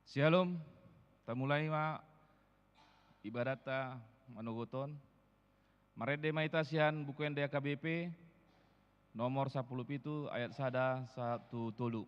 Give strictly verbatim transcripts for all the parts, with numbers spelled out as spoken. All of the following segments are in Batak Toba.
Syalom. Tamulai ma ibadatta manogot on. Marende ma hita sian Buku Ende H K B P nomor sampulu pitu, ayat sada sahat tu tolu.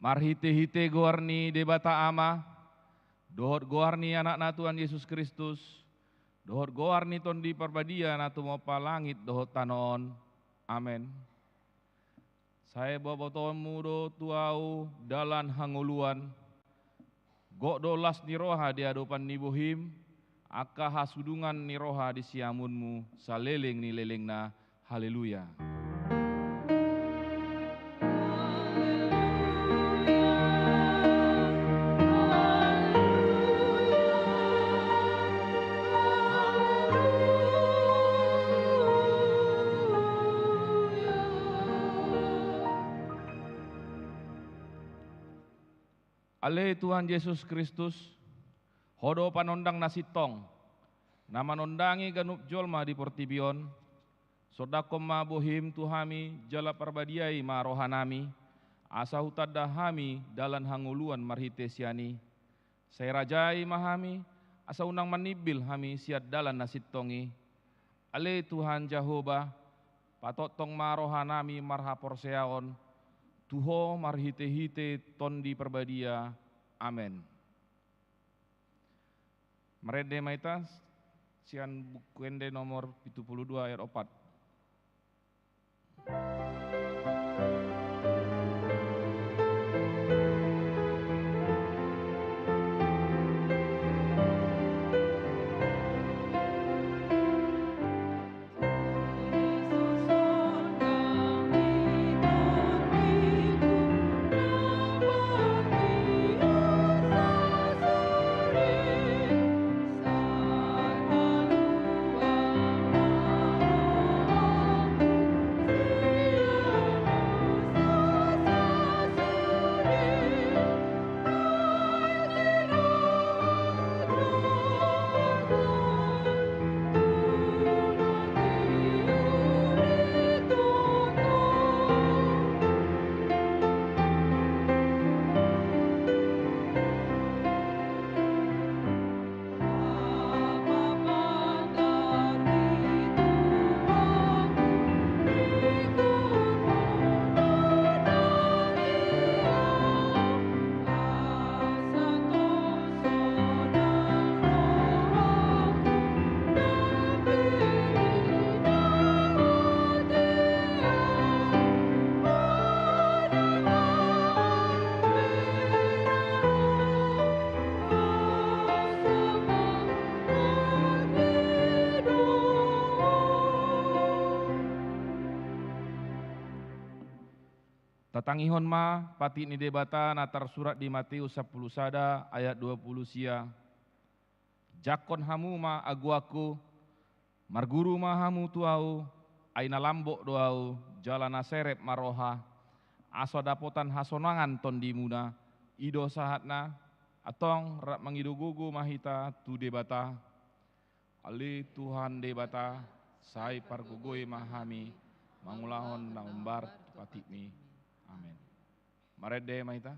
Marhitehite goar ni Debata Ama, dohot goar ni Anakna Tuhan Jesus Kristus, dohot goar ni Tondi Parbadia na tumompa langit dohot tano on. Amen. Sai boaboatonmu do tu ahu dalan hangoluan. Gok do las ni roha di adopan ni bohim, angka hasudungan ni roha di siamunmu saleleng ni lelengna. Haleluya. Ale Tuhan Jesus Kristus, Ho do panondang na sintong, na manondangi ganup jolma di portibi on. Sondanghon ma bohim tu hami, jala parbadiai ma rohanami, asa hutanda hami dalan hangoluan marhite sian i. Sai rajai ma hami, asa unang manimbil hami sian dalan na sintong i. Ale Tuhan Jahowa, patongtong ma rohanami marhaporseaon tu Ho marhitehite Tondi Parbadia. Amen. Marende ma hita sian Buku Ende nomor pitu pulu dua ayat opat. Tatangihon ma patik ni Debata na tarsurat di Mateus sampulu sada ayat dua pulu sia. Jangkon hamu ma agoanku, marguru ma hamu tu Ahu, ai na lambok do Ahu, jala na serep ma roha, asa dapotan hasonangan tondimuna. I do sahatna. Antong rap mangido gogo ma hita tu Debata. Ale Tuhan Debata, sai pargogoi ma hami mangulahon na hombar tu patikmi. Amen. Marende ma hita.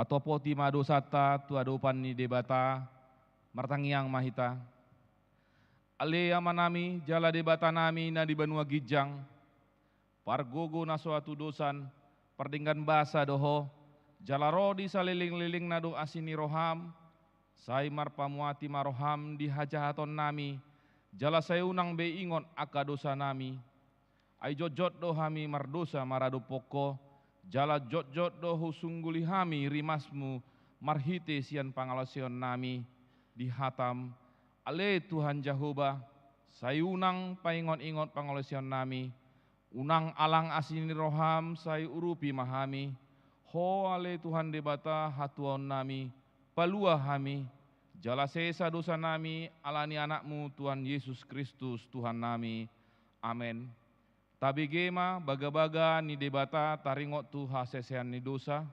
Topoti ma dosanta tu adopan ni Debata. Martangiang ma hita. Ale Amanami jala Debatanami na di banua ginjang, pargogo na so hatudosan, pardenggan basa do Ho, jala ro di salelenglelengna do asi ni roham. Sai marpamuati ma roham di hajahatonnami, jala sai unang be ingot angka dosanami. Ai jotjot do hami mardosa maradophon Ho, jala jotjot do husungguli hami rimasmu marhite sian pangalaosionami di hatam. Ale Tuhan Jahowa, sai unang paingotingot pangalaosionami, unang alang asi ni roham sai urupi ma hami. Ho ale Tuhan Debata hatuaonnami, palua hami, jala sesa dosanami ala ni Anakmu Tuhan Jesus Kristus Tuhannami. Amen. Tabege ma bagabaga ni Debata taringot tu hasesean ni dosa.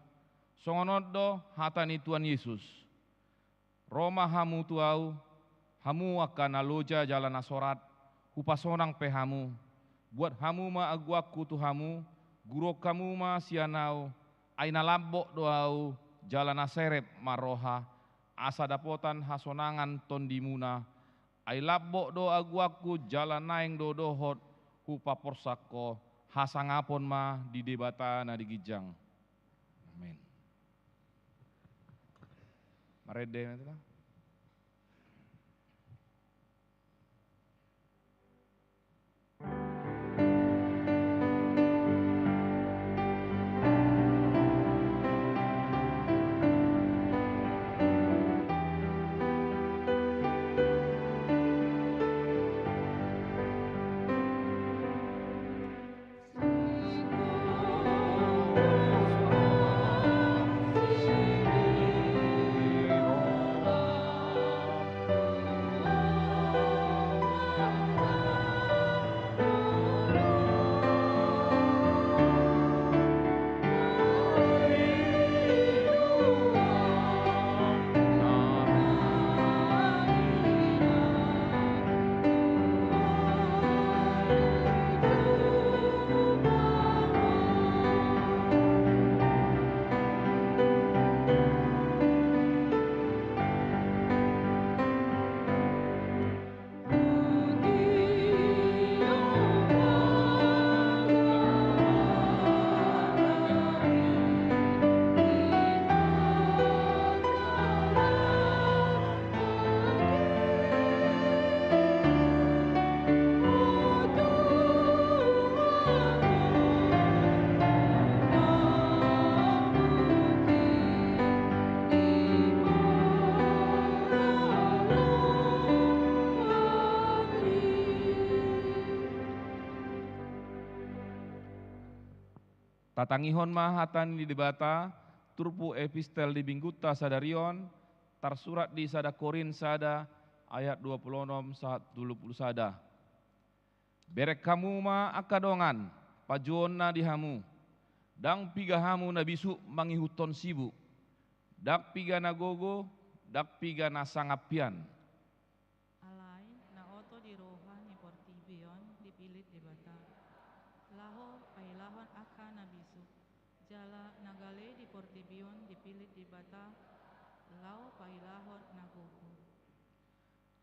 Songon on do hata ni Tuhan Jesus: Ro ma hamu tu Ahu, hamu angka na loja jala na sorat, hupasonang pe hamu. Buat hamu ma aguangku tu hamu, guruhon hamu ma sian Ahu, ai na lambok do Ahu jala na serep ma roha, asa dapotan hasonangan tondimuna. Ai lambok do aguangku jala naeng do dohot hupaporsak Ho. Hasangapon ma di Debata na di ginjang. Amen. Marende ma hita. Tatangihon ma hata ni Debata, turpuk epistel di minggunta sadari on, tarsurat di sada Korint sada ayat dua pulu onom sahat tolu pulu sada. Bereng hamu ma angka dongan, pajouonna di hamu. Ndang piga hamu na bisuk mangihuthon sibuk. Ndang piga na gogo, ndang piga na sangap hian. Alai na oto di roha ni portibi on dipillit Debata, laho pailahon angka na bisuk, jala na gale di portibi on dipillit Debata, laho pailahon na gogo.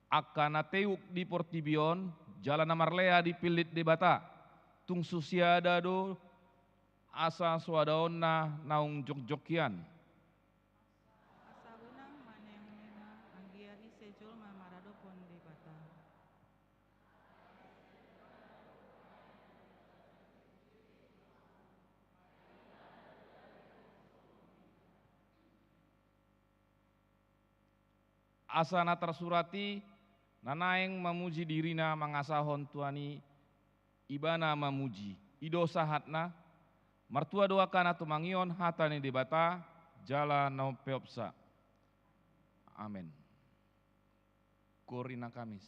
Angka na teuk di portibi on, jala na marlea dipillit Debata, tung so siada do, asa so adaonna naung jongjong hian. Asa unang maneang-neang anggia ise jolma maradophon Debata. Asa na tarsurat i, na naeng mamuji dirina mangasahon Tuhan i, ibana mamuji. I do sahatna. Martua do angka na tumangihon hata ni Debata, jala na umpeopsa. Amen. Korina Kamis.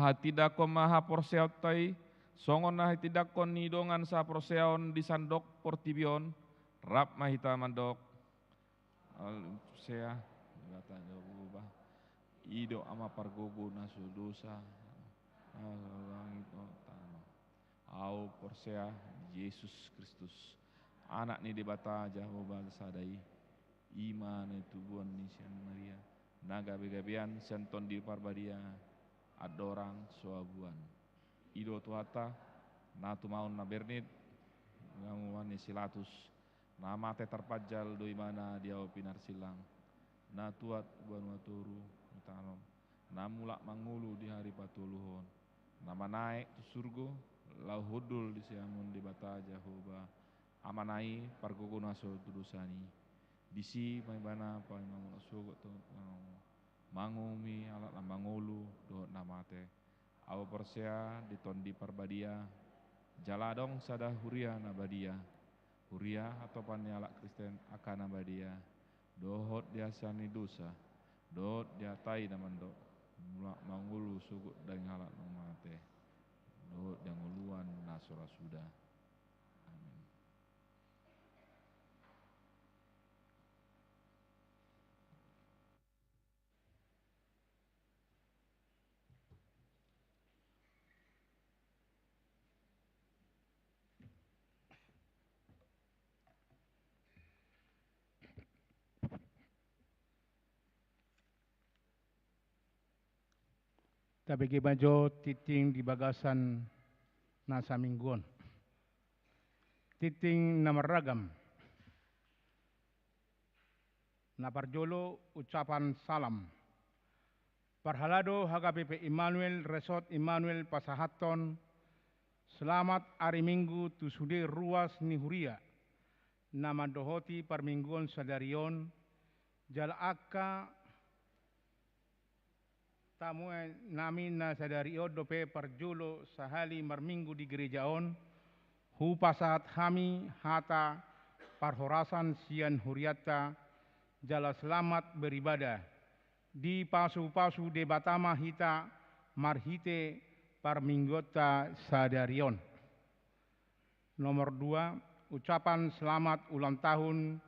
Hatindanghon ma haporseaonta i, songon na hatindanghon ni dongan saporseaon di sandok portibi on, rap ma hita mandok. Alu porsea, Debata Jahowa, i do Ama pargogo na so dosa, na so langit dohot tano. Ahu porsea di Jesus Kristus, Anak ni Debata Jahowa sada i, i ma na tubuan ni sian Maria, na gabegabean sian Tondi Parbadia, andorang so abuan. I do Tuhanta, na tumaon na bernit, na muan ni si Latus, na mate tarpanjal do ibana di api narsilang, na tuat banua toru, na tano, na mulak mangolu di ari patoluhon, na manaek tu surgo, laho hundul di siamun Debata Jahowa, Amana i pargogo na so dosa i. Disi ma ibana paima molo sogot tu, manguhumi halak na mangolu dohot na mate. Ahu porsea di Tondi Parbadia, jala adong sada huria na badia. Huria hatopan ni halak Kristen angka na badia, dohot di hasesaan ni dosa, dohot di hata i na mandok, mulak mangolu sogot daging halak na mate, dohot di hangoluan na so ra suda. Amin. Tabege ma jo tingting di bagasan na saminggu on. Tingting na marragam. Na parjolo ucapan salam. Parhalado H K B P Immanuel, Resort Immanuel pasahathon selamat ari Minggu tu sude ruas ni huria na mandohoti parmingguon sadari on, jala angka tamuan nami na sadari on dope parjolo sahali marminggu di gereja on, hupasahat hami hata parhorasan sian hurianta, jala selamat beribadah. Dipasupasu Debata ma hita marhite parmingguonta sadari on. Nomor dua, ucapan selamat ulang tahun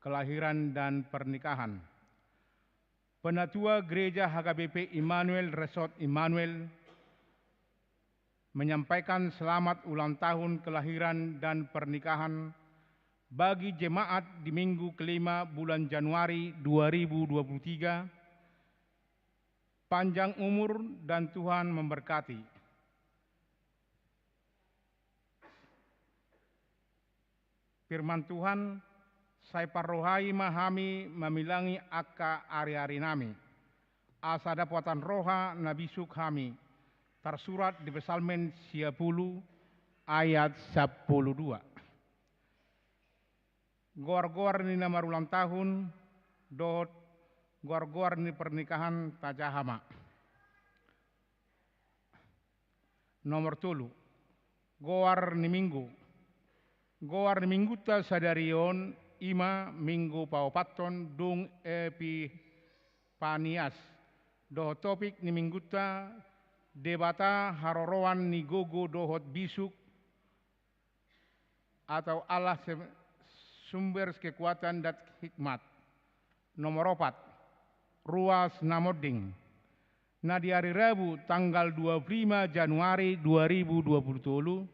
kelahiran dan pernikahan. Penatua Gereja H K B P Immanuel Resort Immanuel menyampaikan selamat ulang tahun kelahiran dan pernikahan bagi jemaat di minggu kelima bulan Januari dua ribu dua puluh tiga. Panjang umur dan Tuhan memberkati. Firman Tuhan, sai parrohai ma hami mamilangi angka ariarinami, asa dapotan roha na bisuk hami, tarsurat di Psalmen sia pulu ayat sampulu dua. Goar-goar ni na marulang tahun dohot goar-goar ni pernikahan tajaha ma. Nomor tolu, goar ni minggu. Goar ni minggunta sadari on i ma minggu paopathon dung Epipanias. Dohot topik ni minggunta, Debata haroroan ni gogo dohot bisuk, atau Allah se-, sumber kekuatan dan hikmat. Nomor opat, ruas na monding. Na di ari Rabu tanggal dua puluh lima Januari dua ribu dua puluh tolu,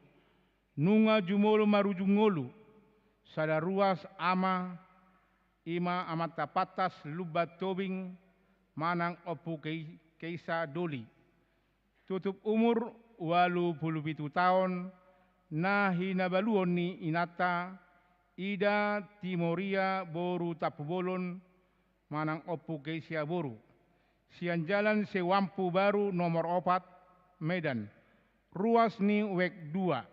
nunga jumolo marujung ngolu sada ruas ama, i ma amanta Pantas Lumban Tobing manang Ompu Kei-, Keisa Doli. Tutup umur ualu pulu pitu taon, na hinabaluon ni inanta Ida Timoria boru Tampubolon manang Ompu Keisa boru. Sian Jalan Seuampu Baru nomor opat, Medan. Ruas ni wek dua.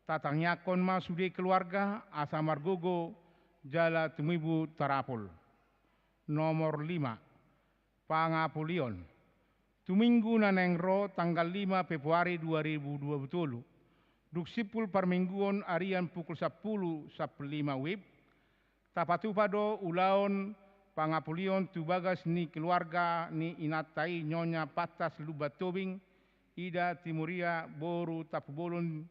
Tatangiangkon ma sude keluarga asa margogo jala tumibu tarapul. Nomor lima. Pangapulion. Tu minggu na naeng ro tanggal lima Februari dua ribu dua puluh tolu, dung simpul parmingguon arian pukul sampulu, sampulu lima wib, tapatupa do ulaon pangapulion tu bagas ni keluarga ni inanta i Nyonya Pantas Lumban Tobing, Ida Timuria boru Tampubolon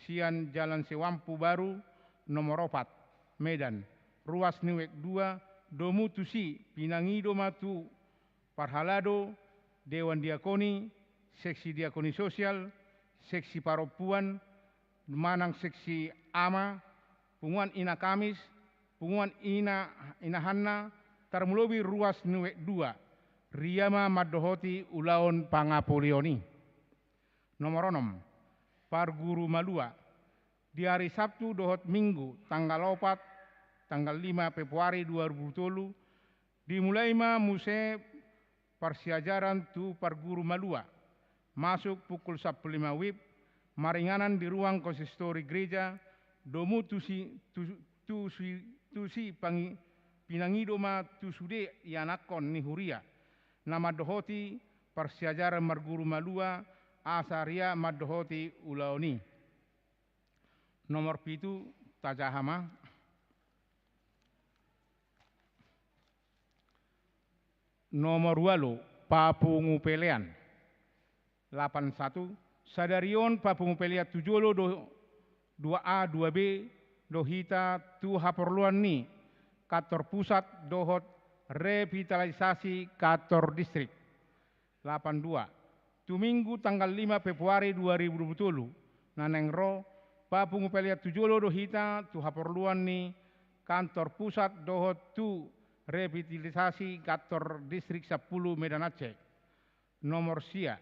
sian Jalan Sewampu Baru nomor opat, Medan, ruas ni uek dua. Domu tusi pinangido ma tu parhalado, dewan diakoni, seksi diakoni sosial, seksi parompuan manang seksi ama, punguan ina Kamis, punguan ina, inahanna, tarlumobi ruas ni uek dua, ria ma mandohoti ulaon pangapulion i. Nomor onom, parguru malua. Di ari Sabtu dohot Minggu tanggal opat, tanggal lima Februari dua ribu dua puluh tolu, dimulai ma muse parsiajaran tu parguru malua, masuk pukul sampulu lima wib, maringanan di ruang konsistori gereja. Domu tusi, tu, tusi, tusi pangi-, pinangido ma tu sude ianakhon ni huria na mandohoti parsiajaran marguru malua, asa ria mandohoti ulaon i. Nomor pitu, tajaha ma. Nomor ualu, papungupelean. Lapan satu, sadari on papungupelean tu jolo do, dua A, dua B, do hita tu haporluan ni kantor pusat dohot revitalisasi kantor distrik. Lapan dua, tu Minggu tanggal lima Februari dua ribu dua puluh tolu, na naeng ro, papungupelean tu jolo do hita tu haporluan ni kantor pusat dohot tu revitalisasi kantor distrik sampulu Medan Aceh. Nomor sia,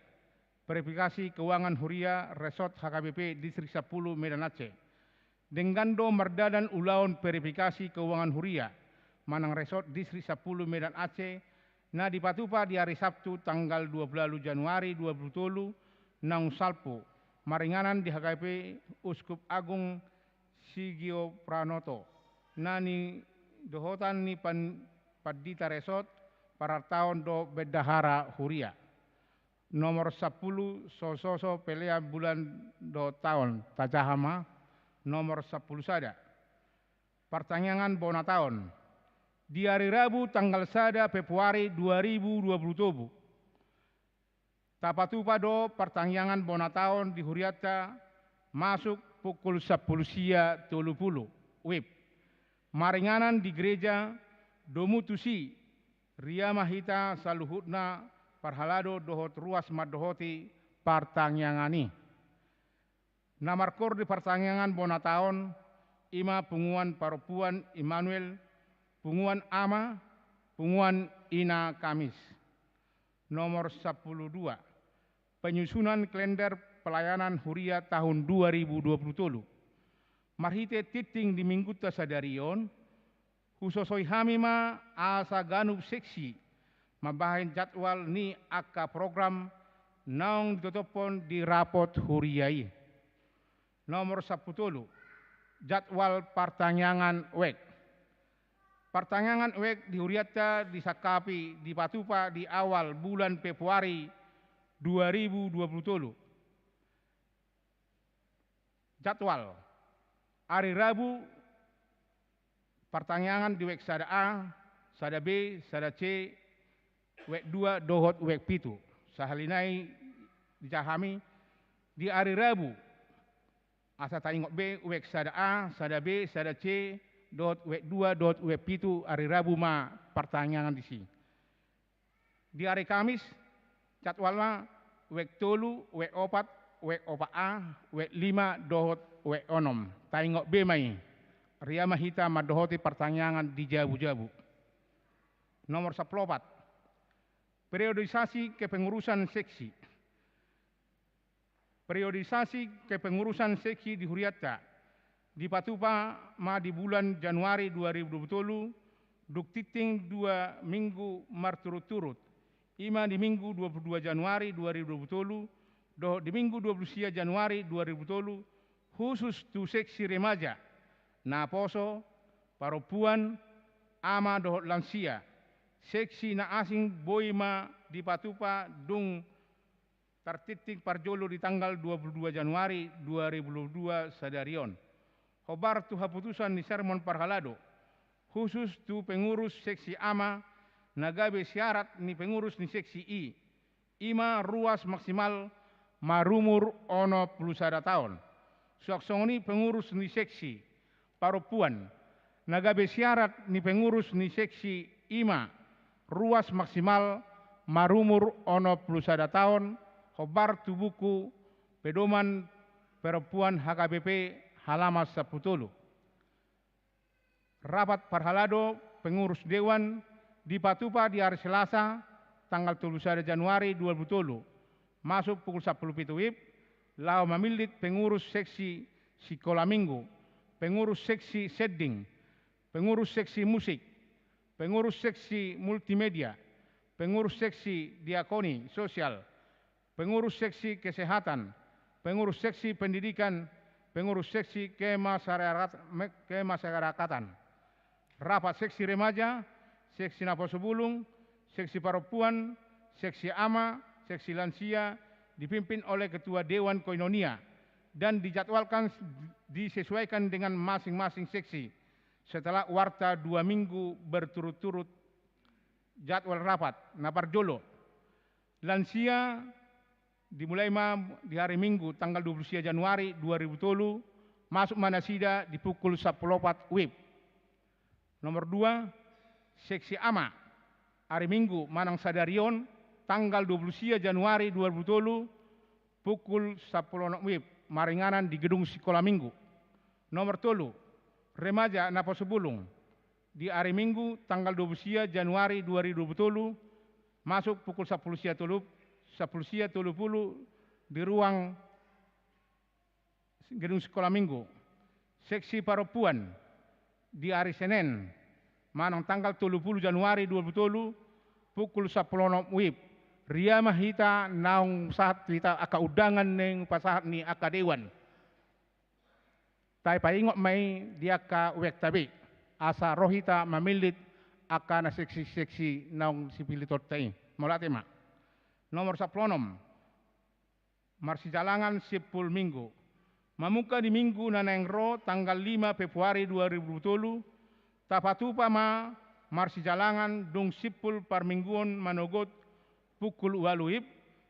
verifikasi keuangan huria resort H K B P distrik sampulu Medan Aceh. Denggan do mardalan ulaon verifikasi keuangan huria manang resort distrik sampulu Medan Aceh, na dipatupa di ari Sabtu tanggal dua puluh ualu Januari dua puluh tolu, naung salpu, maringanan di H K B P Uskup Agung Sigio Pranoto, na nidohotan ni pan-, pandita resort, parartaon dohot bendahara huria. Nomor sampulu, sososo pelean bulan dohot taon, tajaha ma. Nomor sampulu sada, partangiangan bona taon. Di ari Rabu tanggal sada Februari dua ribu dua puluh tolu, tapatupa do partangiangan bona taon di hurianta, masuk pukul sampulu sia tolu pulu wib, maringanan di gereja. Domu tusi, ria ma hita saluhutna parhalado dohot ruas mandohoti partangiangan i. Na markordi partangiangan bona taon, i ma punguan parompuan Immanuel, punguan ama, punguan ina Kamis. Nomor sampulu dua, penyusunan kalender pelayanan huria tahun dua ribu dua puluh tolu. Marhite tingting di Minggunta sadari on, husosoi hami ma asa ganup seksi mambahen jadwal ni angka program naung ditotophon di rapot huria i. Nomor sampulu tolu, jadwal partangiangan uek. Partangiangan uek di hurianta disangkapi dipatupa di awal bulan Februari dua ribu dua puluh tolu. Jadwal. Ari Rabu, partangiangan di uek sada A, sada B, sada C, uek dua dohot uek pitu. Sahali nai dijaha hami, di ari Rabu, asa taingot be, uek sada A, sada B, sada C, dohot uek dua dohot uek pitu, ari Rabu ma partangiangan disi. Di ari Kamis, jadwalna uek tolu, uek opat, uek opat A, uek lima dohot uek onom. Taingot be ma i. Ria ma hita mandohoti partangiangan di jabu-jabu. Nomor sampulu opat, periodisasi kepengurusan seksi. Periodisasi kepengurusan seksi di hurianta dipatupa ma di bulan Januari dua ribu dua puluh tolu, dung tingting dua minggu marturut-turut, i ma di Minggu dua puluh dua Januari dua ribu dua puluh tolu dohot di Minggu dua puluh sia Januari dua ribu dua puluh tolu, khusus tu seksi remaja, naposo, parompuan, ama dohot lansia. Seksi na asing boi ma dipatupa dung tartingting parjolo di tanggal dua puluh dua Januari dua ribu dua puluh dua sadari on. Hombar tu haputusan ni sermon parhalado, khusus tu pengurus seksi ama, na gabe syarat ni pengurus ni seksi i, i ma ruas maksimal marumur onom pulu sada taon. Suang songon i pengurus ni seksi parompuan. Na gabe syarat ni pengurus ni seksi i ma ruas maksimal marumur onom pulu sada taon, hombar tu buku pedoman perempuan H K B P halaman sampulu tolu. Rapat parhalado pengurus dewan dipatupa di ari Selasa tanggal tolu sada Januari dua ribu tolu, masuk pukul sampulu pitu WIB, laho mamillit pengurus seksi sikola minggu, pengurus seksi sending, pengurus seksi musik, pengurus seksi multimedia, pengurus seksi diakoni sosial, pengurus seksi kesehatan, pengurus seksi pendidikan, pengurus seksi kemasyarakat-, me-, kemasyarakatan. Rapat seksi remaja, seksi naposo bulung, seksi parompuan, seksi ama, seksi lansia, dipimpin oleh ketua dewan koinonia, dan dijadwalkan disesuaikan dengan masing-masing seksi setelah warta dua minggu berturut-turut jadwal rapat. Na parjolo, lansia dimulai ma di hari Minggu tanggal dua pulu sia Januari dua ribu tolu, masuk ma nasida di pukul sampulu opat WIB. Nomor dua, seksi ama, hari Minggu manang sadari on tanggal dua pulu sia Januari dua ribu tolu, pukul sampulu onom WIB, maringanan di gedung sikola minggu. Nomor tolu, remaja naposo bulung, di hari Minggu tanggal dua pulu sia Januari dua ribu dua pulu tolu, masuk pukul sampulu sia tolu, sampulu sia tolu pulu di ruang gedung sikola minggu. Seksi parompuan di hari Senen manang tanggal tolu pulu Januari dua pulu tolu, pukul sampulu onom WIB. Ria ma hita naung sahat hita angka undangan naung pasahat ni angka dewan. Tapaingot ma i di angka wekta be, asa ro hita mamillit angka na seksi-seksi naung sipillitonta i. Mauliate ma. Nomor sampulu onom, marsijalangan simpul minggu. Mamungka di minggu na naeng ro tanggal lima Februari dua ribu dua pulu tolu, tapatupa ma marsijalangan dung simpul parmingguon manogot pukul ualu WIB,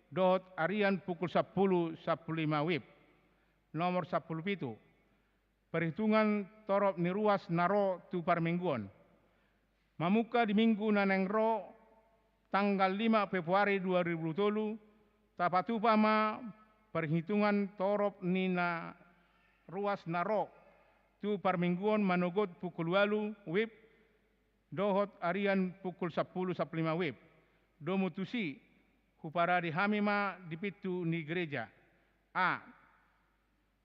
dohot arian pukul sampulu, sampulu lima WIB. Nomor sampulu pitu, perhitungan torop ni ruas na ro tu parmingguon. Mamungka di minggu na naeng ro tanggal lima Februari dua ribu dua pulu tolu, tapatupa ma perhitungan torop ni na ruas na ro tu parmingguon manogot pukul ualu WIB, dohot arian pukul sampulu, sampulu lima WIB. Domu tusi, huparade hami ma di pintu ni gereja. A,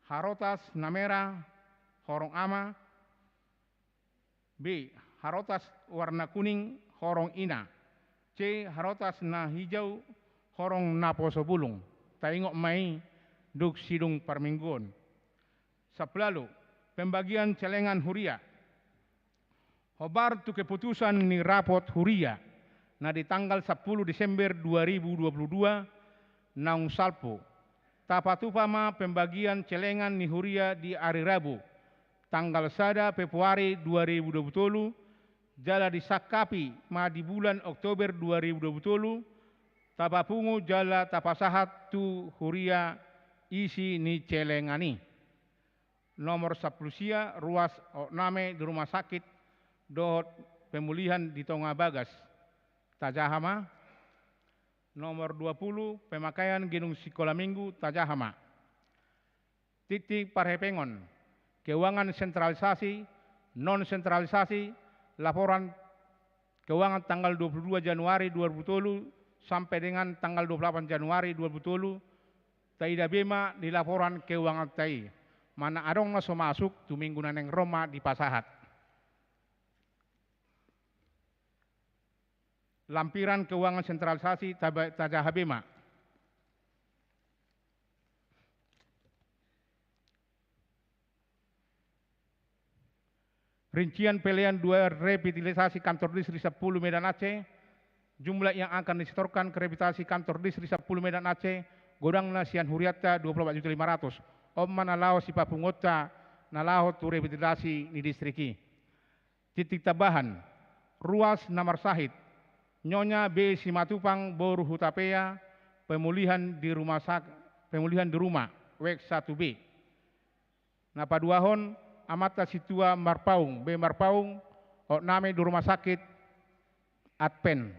harotas na mera, horong ama. B, harotas warna kuning, horong ina. C, harotas na hijau, horong naposo bulung. Taingot ma i dung sidung parmingguon. Sampulu ualu, pembagian celengan huria. Hombar tu keputusan ni rapot huria na di tanggal sampulu Desember dua ribu dua pulu dua naung salpu, tapatupa ma pembagian celengan ni huria di ari Rabu, tanggal sada Februari dua ribu dua pulu tolu, jala disangkapi ma di bulan Oktober dua ribu dua pulu tolu, tapapungu jala tapasahat tu huria isi ni celengan i. Nomor sampulu sia, ruas oname di rumah sakit dohot pemulihan di tonga bagas. Tajaha ma. Nomor dua pulu, pemakaian gedung sikola minggu. Tajaha ma. Titik parhepengon, keuangan sentralisasi, non sentralisasi, laporan keuangan tanggal dua pulu dua Januari dua ribu dua pulu tolu sampe dengan tanggal dua pulu delapan Januari dua ribu dua pulu tolu, taida be ma di laporan keuanganta i. Manang adong na so masuk tu minggu na naeng ro ma dipasahat. Lampiran keuangan sentralisasi taba-, tajaha be ma. Rincian pelean dua revitalisasi kantor distrik sampulu Medan Aceh, jumlah yang akan disetorkan ke revitalisasi kantor distrik sampulu Medan Aceh, godangna sian hurianta dua pulu opat juta lima ratus. On ma na laho sipapunguonta na laho tu revitalisasi ni distrik i. Titik tambahan, ruas na marsahit, Nyonya B. Simatupang boru Hutapea, pemulihan di rumah sak-, pemulihan di Ruma, wek satu B. Na paduahon, amanta sintua Marpaung, B Marpaung, hotnami di rumah sakit Advent.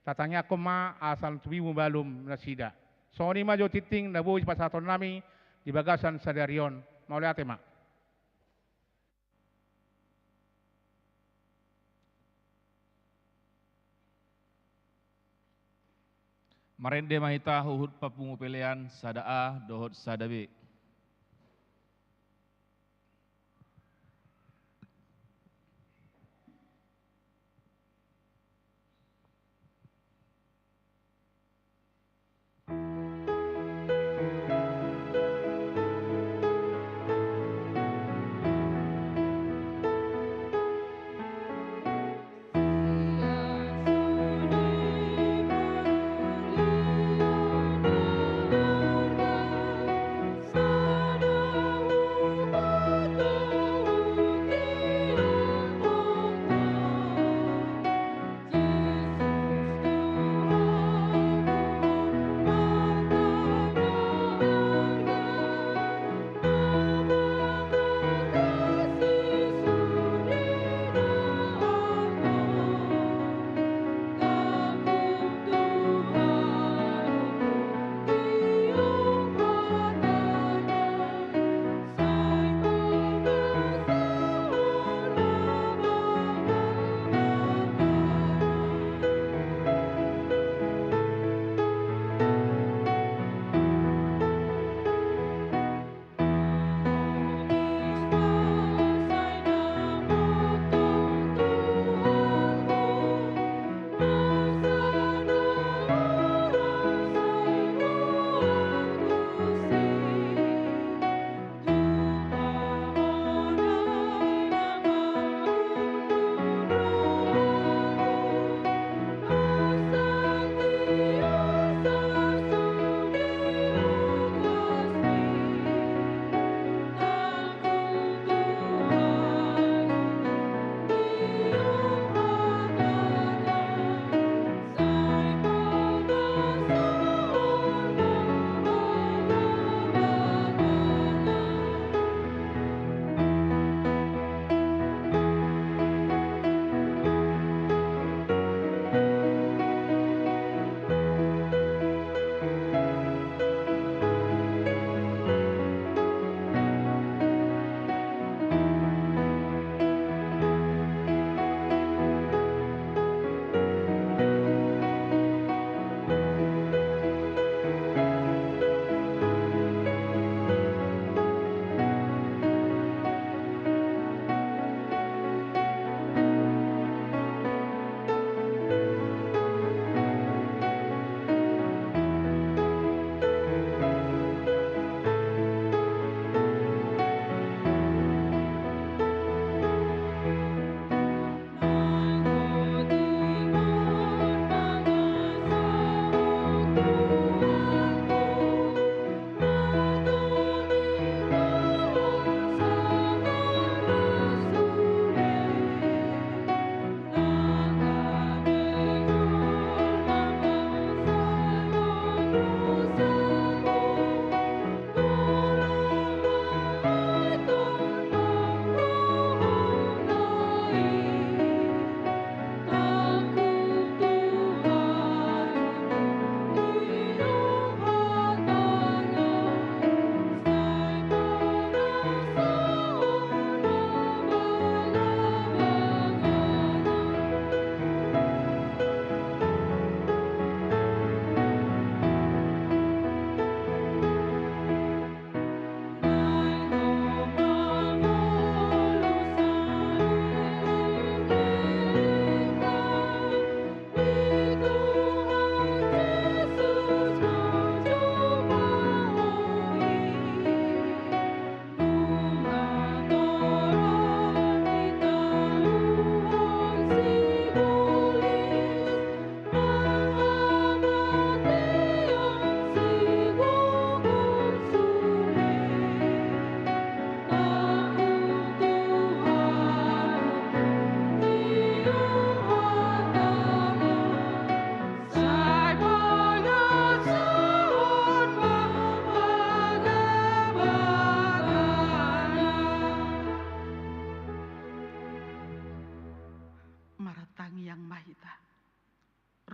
Tatangiangkon ma asa tubu malum nasida. Songon i ma jo tingting na boi pasahatonnami di bagasan sadari on. Mauliate ma. Marende ma hita huhut papungu pelean sada A dohot sada B.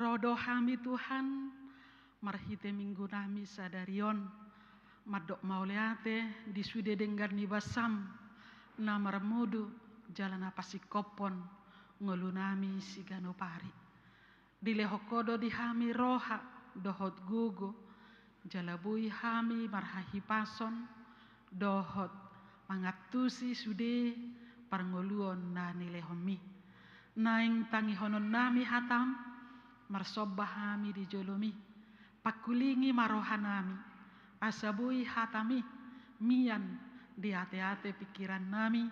Ro do hami Tuhan, marhite minggu nami sadari on, mandok mauliate di sude denggan ni basam, na marmudu jala na pasingkophon ngolu nami siganup ari. Dilehon Ho do di hami roha dohot gogo, jala boi hami marhahipason dohot mangantusi sude parngoluon na nilehonMi. Naeng tangihonon nami hataM, marsomba hami di joloMi. Pangkulingi ma roha nami, asa boi hataMi mian di ateate pingkiran nami,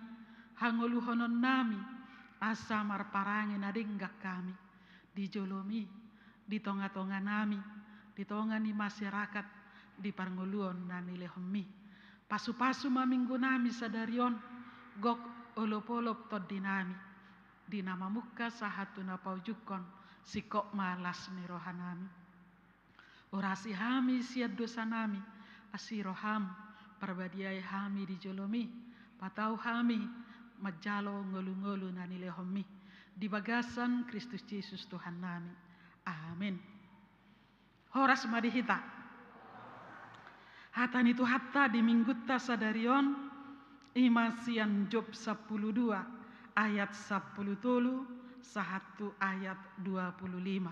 hangoluhonon nami, asa marparange na denggan hami di joloMi, di tongatonga nami, di tonga ni masyarakat, di parngoluon na nilehonMi. Pasupasu ma minggu nami sadari on, gok olopolop tondi nami, di na mamungka sahat tu na paujunghon, singkop ma las ni roha nami. Urasi hami sian dosa nami, asi rohaM, parbadiai hami di joloMi, patau hami manjalo ngolungolu na nilehonMi, di bagasan Kristus Jesus Tuhan nami. Amin. Horas ma di hita. Hata ni Tuhanta di minggunta sadari on, i ma sian Job sampulu dua ayat sampulu tolu sahat tu ayat dua pulu lima.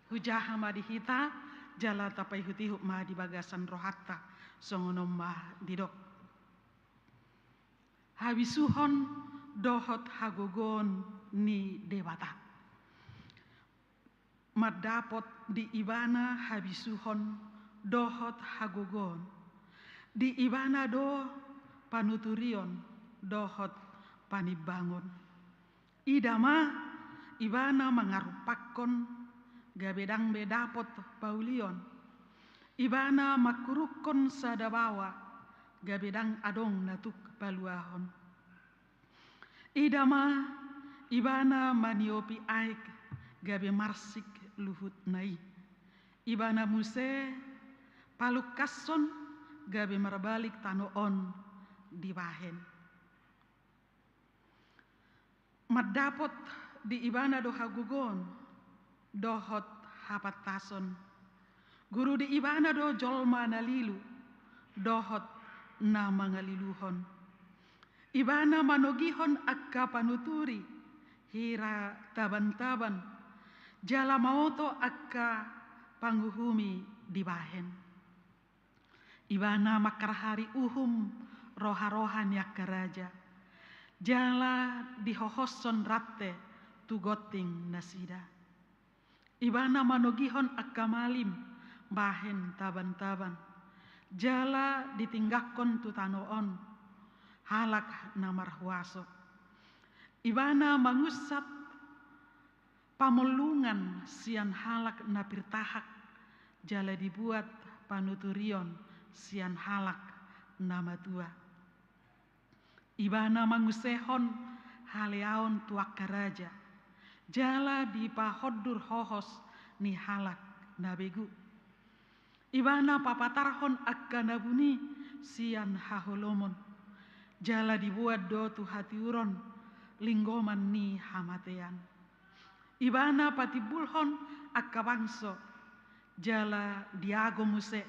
Hujaha ma di hita, jala tapaihutihut ma di bagasan rohanta, songon on ma didok. Habisuhon dohot hagogoon ni Debata. Mandapot di Ibana habisuhon dohot hagogoon. Di Ibana do panuturion dohot panimbangon. Ida ma, Ibana mangarumpakkon gabe ndang be dapot paulion. Ibana mangkurukkon sada baoa gabe ndang adong na tuk paluahon. Ida ma, Ibana maniopi aek gabe marsik luhutna i. Ibana muse palungkashon gabe marbalik tano on dibahen. Mandapot di Ibana do hagogoon dohot hapantason. Guru, di Ibana do jolma na lilu dohot na mangaliluhon. Ibana manogihon angka panuturi hira tabantaban, jala maoto angka panguhumi dibahen. Ibana mangkarhari uhum roharoha ni angka raja, jala dihohoshon rante tu gonting nasida. Ibana manogihon angka malim bahen tabantaban, jala ditinggangkon tu tano on halak na marhuaso. Ibana mangunsat pamollungan sian halak na pirtahak, jala dibuat panuturion sian halak na matua. Ibana mangusehon haleaon tu angka raja, jala dipahondur hohos ni halak na begu. Ibana papatarhon angka na buni sian haholomon, jala diboan do tu hatiuron linggoman ni hamatean. Ibana patimbulhon angka bangso, jala diago muse.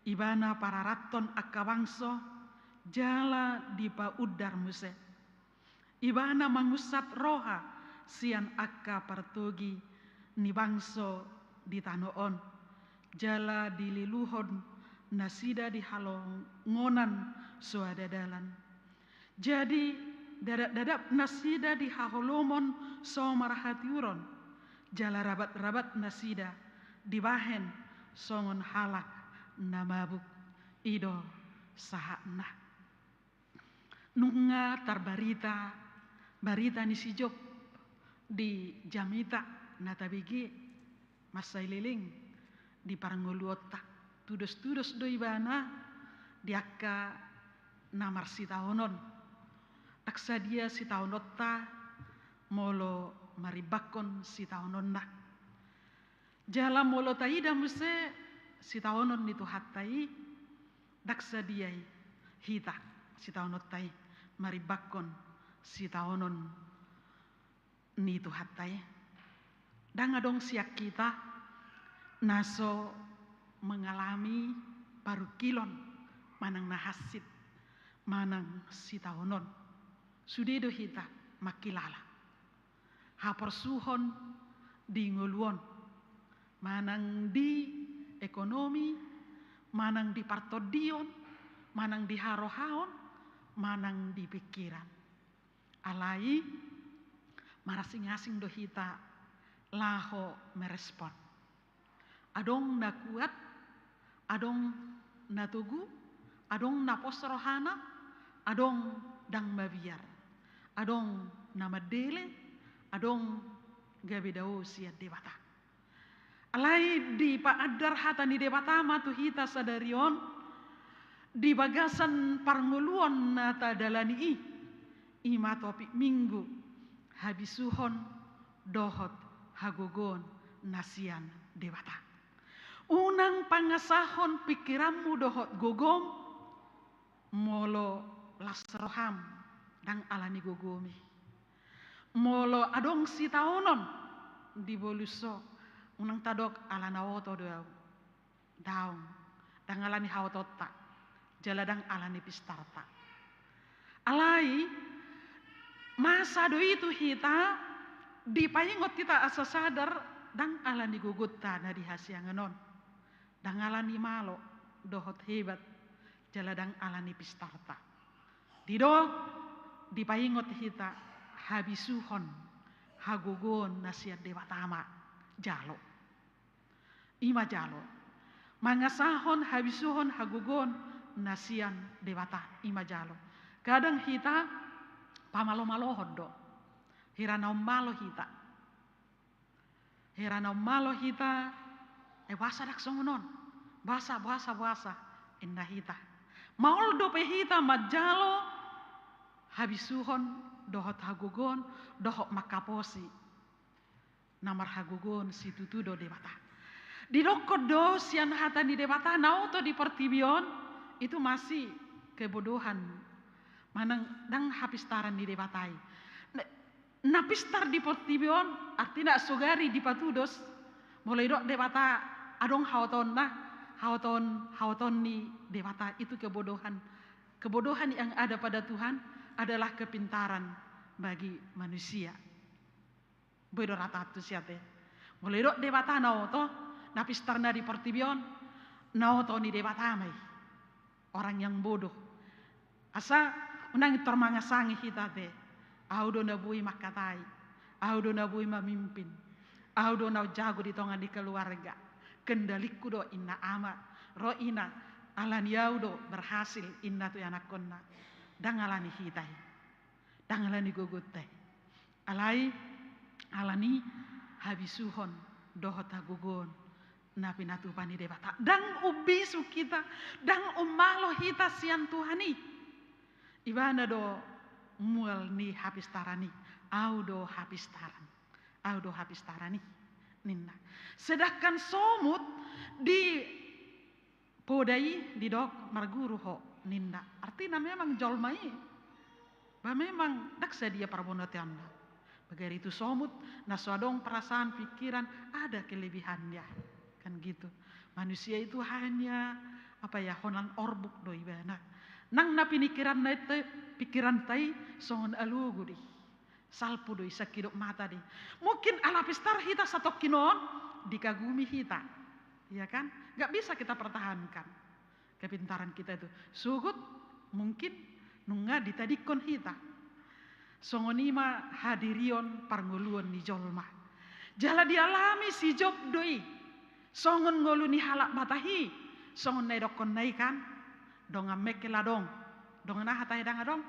Ibana pararathon angka bangso, jala dipaundar muse. Ibana mangunsat roha sian angka partogi ni bangso di tano on, jala dililuhon nasida di halongonan so ada dalan. Jadi, dadapdadap nasida di haholomon so marhatiuron, jala rabatrabat nasida dibahen songon halak na mabuk. I do sahatna. Nunga tarbarita barita ni si Job di jamita na tabege, mansai leleng di parngoluonta. Tudostudos do ibana di angka na marsitaonon. Ndang sadia sitaononta molo marimbangkon sitaononna. Jala molo taida muse sitaonon ni Tuhanta i, ndang sadia i hita sitaononta i marimbangkon sitaonon ni Tuhanta i. Ndang adong sian hita na so mangalami parungkilon manang na hansit manang sitaonon. Sude do hita mangkilala haporsuhon di ngolu on, manang di ekonomi, manang di partondion, manang di harohaon, manang di pingkiran. Alai marasing-asing do hita laho merespon. Adong na kuat, adong na togu, adong na pos rohana, adong ndang mabiar, adong na mandele, adong gabe dao sian Debata. Alai dipaandar hata ni Debata ma tu hita sadari on di bagasan parngoluon na tadalani i, i ma topik Minggu, habisuhon dohot hagogoon na sian Debata. Unang pangasahon pingkiranmu dohot gogom molo las roham ndang ala ni gogom i. Molo adong sitaonon di bolus on, unang tadok ala na oto do au. Daong, ndang ala ni haotonta, jala ndang ala ni pistarta. Alai masa do i tu hita, dipaingot hita asa sadar, ndang ala ni gogonta na di hasiangan on, ndang ala ni malo dohot hebat, jala ndang ala ni pistarta. Didok, dipaingot hita habisuhon hagogoon na sian Debata ma jalo. I ma jalo. Mangasahon habisuhon hagogoon na sian Debata, i ma jalo. Kadang hita pamalo-malohon do. Hira na ummalo hita. Hira na ummalo hita, eh, boasa ndang songon on. Boasa, boasa, boasa, inna hita. Maol dope hita manjalo habisuhon dohot hagogoon dohot mangkaposi na marhagogoon situtu do Debata. Didokkon do sian hata ni Debata, na oto di portibi on itu masih kebodohan, manang ndang hapistaran ni Debata i. Na, na pistar di portibi on, artina sogari dipatudos, molo didok Debata adong haotoonna, haotoon, haotoon ni Debata itu kebodohan. Kebodohan yang ada pada Tuhan adalah kepintaran bagi manusia. Boi do rata tu siate. Molo didok Debata na oto, na pistar na di portibi on, na oto ni Debata ma i. Orang yang bodoh. Asa unang tor mangasangi hita te. Au do na boi mangkatai. Au do na boi mamimpin. Au do na jago di tonga ni keluarga. Kendaliku do inna ama. Ro ina, ala ni au do berhasil inna tu anakkonna. Ndang ala ni hita i. Ndang ala ni gogonta i. Alai ala ni habisuhon dohot hagogoon na pinatupa ni Debata. Ndang umbisu hita, ndang ummalo hita sian Tuhan i. Ibana do mual ni hapistaran i. Au do hapistaran. Au do hapistaran i, ninna. Sedangkan somut di poda i didok marguru ho, ninna. Artina memang jolma i, ba memang ndang sadia parbonoteonna. Bagai tu somut, na so adong perasaan, pikiran, ada kelebihannya. Kan gitu. Manusia itu hanya, apa ya, holan orbuk do ibana. Nang na pinikiranna i, pikiranta i songon alogo do i. Salpu do i, sangkidop mata do i. Mungkin ala pistar hita satongkin on, dikagumi hita. Iya kan? Nggak bisa kita pertahankan kepintaran kita itu. Sogot mungkin nunga ditadingkon hita. Songon i ma hadirion parngoluon ni jolma. Jala dialami si Job do i. Songon ngolu ni halak batahi. Songon na didokkonna i kan. Dongan mengkel adong. Dongan aha tahe ndang adong?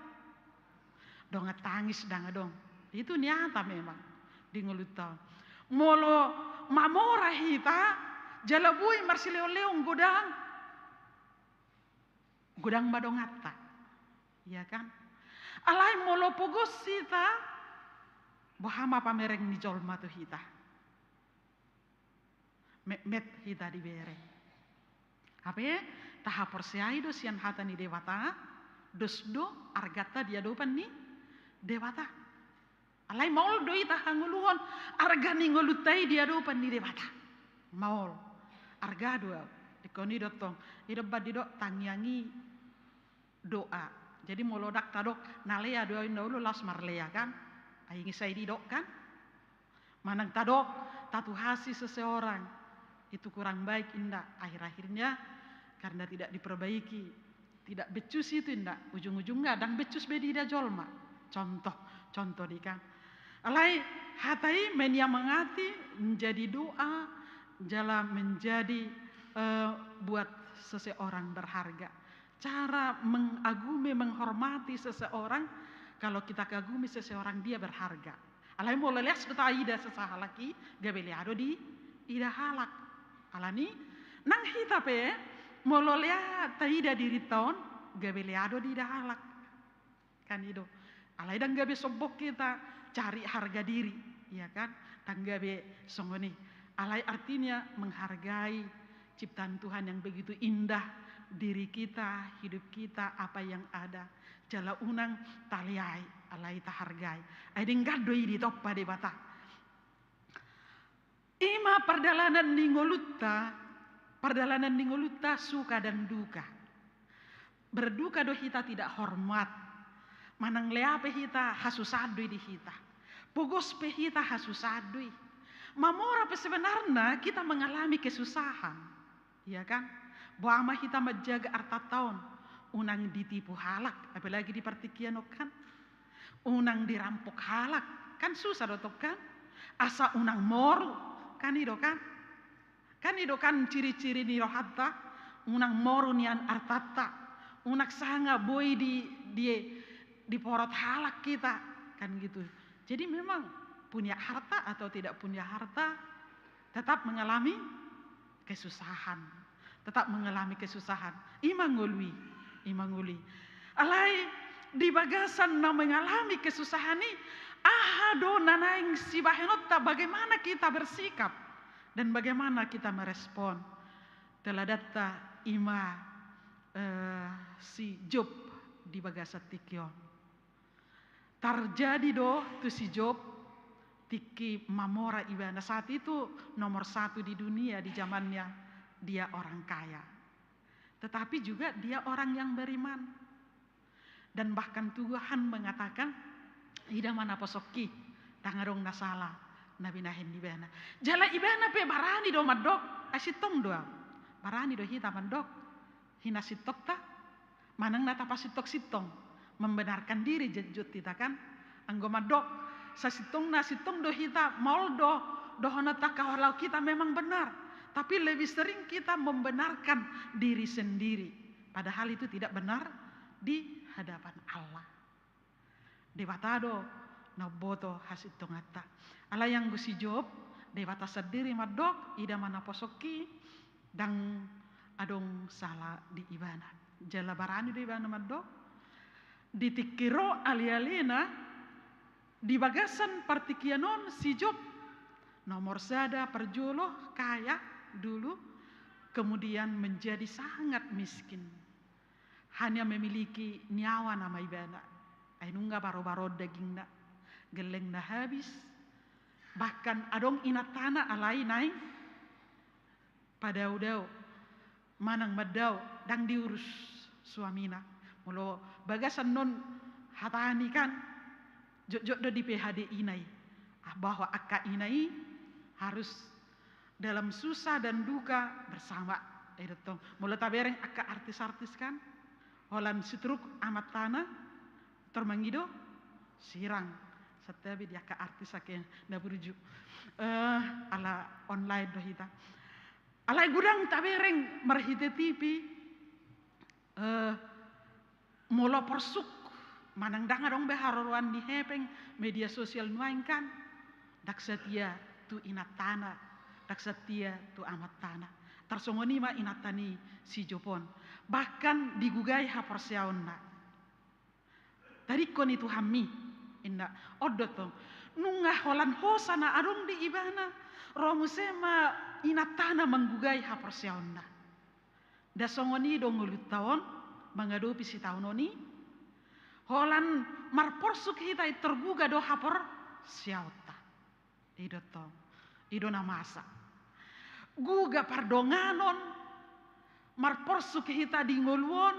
Dongan tangis ndang adong. Itu nyata memang di ngolunta on. Molo mamora hita, jala boi marsilehon-lehon godang, godang ma donganta. Iya kan? Alai molo pogos hita, boha ma pamereng ni jolma tu hita? Metmet hita dibereng. Hape tahaporseai do sian hata ni Debata, dos do arganta di adopan ni Debata. Alai maol do hita hangoluhon arga ni ngolunta i di adopan ni Debata. Maol. Arga do au. Ingkon i do tong. I do umbahen didok tangiang i doa. Jadi molo ndang tadok na lea do au, inda olo laos marlea kan. Ai ngisai didok kan. Manang tadok, tatuhasi seseorang, itu kurang baik, inda. Akhir-akhirnya karena tidak diperbaiki, tidak becus itu, inda. Ujung-ujungnya ndang becus be diida jolma. Contoh, contoh di kan. Alai hata i menyemangati, menjadi doa, jala menjadi eh, buat seseorang berharga. Cara mengagumi, menghormati seseorang, kalau kita kagumi seseorang, dia berharga. Alai molo leas do taida sesahalak i, gabe lea do diida halak. Alani, nang hita pe, molo lea taida dirinta on, gabe lea do diida halak. Kan i do. Alai ndang gabe sombong hita, cari harga diri, ya kan? Ndang gabe songon i. Alai artinya menghargai ciptaan Tuhan yang begitu indah, diri kita, hidup kita, apa yang ada. Jala unang taleai, alai tahargai. Ai denggan do i ditompa Debata. I ma pardalanan ni ngolunta, pardalanan ni ngolunta suka dan duka. Berduka do hita tidak hormat. Manang lea pe hita, hasusahan do i di hita. Pogos pe hita, hasusahan do i. Mamora pe sebenarna kita mengalami kesusahan. Iya kan? Boha ma hita manjaga artanta on, unang ditipu halak, apalagi di partingkian on kan. Unang dirampok halak, kan susah do tong kan? Asa unang moru, kan i do kan? Kan i do kan ciri-ciri ni rohanta, unang moru nian artanta, unang sanga boi di, di, diporot halak hita, kan gitu. Jadi memang punya harta atau tidak punya harta, tetap mengalami kesusahan. Tetap mengalami kesusahan. I ma ngolu i. I ma ngolu i. Alai di bagasan na mengalami kesusahan i, aha do na naeng sibahenonta, bagaimana kita bersikap dan bagaimana kita merespon? Teladanta i ma eh, si Job di bagasan tingki on. Tarjadi do tu si Job tingki mamora ibana. Saat itu nomor satu di dunia di zamannya, dia orang kaya. Tetapi juga dia orang yang beriman. Dan bahkan Tuhan mengatakan, ida ma naposongki, ndang adong na sala na binahen ni ibana. Jala ibana pe barani do mandok, ai sintong do au. Barani do hita mandok hinasintongta, manang na tapasintong-sintong, membenarkan diri jotjot hita kan. Anggo mandok sasintongna, sintong do hita, maol do dohononta kalau kita memang benar. Tapi lebih sering kita membenarkan diri sendiri. Padahal itu tidak benar di hadapan Allah. Debata do na umboto hasintonganta. Alai anggo si Job, Debata sandiri mandok, ida ma naposongki, ndang adong sala di ibana. Jala barani do ibana mandok, di tingki ro ale-alena, di bagasan partingkian on si Job nomor sada parjolo, kaya dulu, kemudian menjadi sangat miskin. Hanya memiliki nyawa nama ibana. Ai nunga baro-baroon dagingna, gellengna habis. Bahkan adong inantana alai naeng padao-dao, manang mandao, ndang diurus suamina. Molo bagasan non hata ni kan, jotjot do di P H D ina i. Ah, bahwa angka ina i harus dalam susah dan duka bersama. Eh, dottong. Molo tabereng angka artis-artis kan, holan sitruk amantana, tor mangido sirang. Santabi di angka artis ake na burju. Eh, ala online do hita. Alai godang tabereng marhite T V, eh, molo porsuk, manang ndang adong be haroroan ni hepeng media sosial nuaeng kan, ndang satia tu inantana, ndang satia tu amantana. Tarsongon i ma inanta ni si Job on, bahkan digugai haporseaonna. Tadingkon i Tuhanmi, inna. On do tong. Nunga holan hosa na adong di ibana, ro muse ma inantana manggugai haporseaonna. Nda songon i do ngolunta on mangadopi sitaonon i. Holan marporsuk hita i, tergugah do hapor, Siaonta. I do tong. I do na masa. Guga pardonganon, marporsuk hita di ngolu on,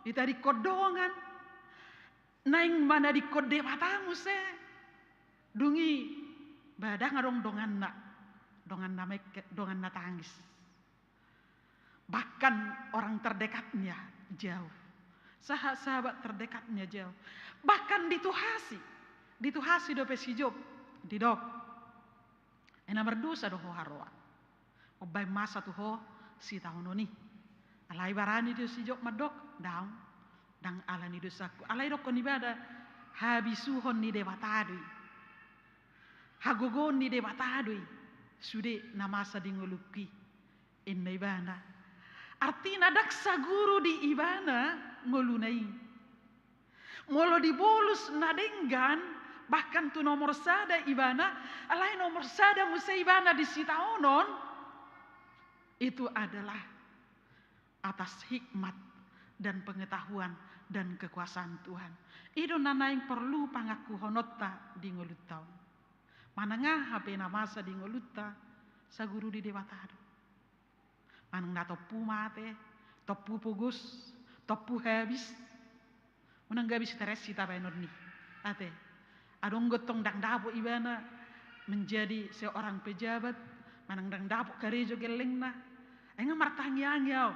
hita dingkon dongan, naeng manadingkon Debata muse, dung i ba ndang adong donganna, donganna mekket, donganna tangis. Bahkan orang terdekatnya jauh. Saha-, sahabat terdekatnya jauh. Bahkan dituhasi. Dituhasi dope si Job. Didok. Ai na mardosa do ho haroa. Umbaen masa tu ho sitaonon i. Alai barani do si Job mandok. Daong. Ndang ala ni dosangku. Alai dokkon ibana. Habisuhon ni Debata do i. Hagogoon ni Debata do i. Sude na masa di ngolungku i. Inna ibana. Artina ndang saguru di ibana ngoluna i. Molo dibolus na denggan, bahkan tu nomor sada ibana, alai nomor sada muse ibana di sitaonon, itu adalah atas hikmat dan pengetahuan dan kekuasaan Tuhan. I do na naeng porlu pangakuhononta di ngolunta on. Manang aha pe na masa di ngolunta, saguru di Debata do. Manang na tompu mate, tompu pogos, tompu habis. Unang gabe stres hita baenon i. Ate. Adong do tong ndang dapot ibana menjadi seorang pejabat, manang ndang dapot karejo gellengna. Ai nga martangiangi au.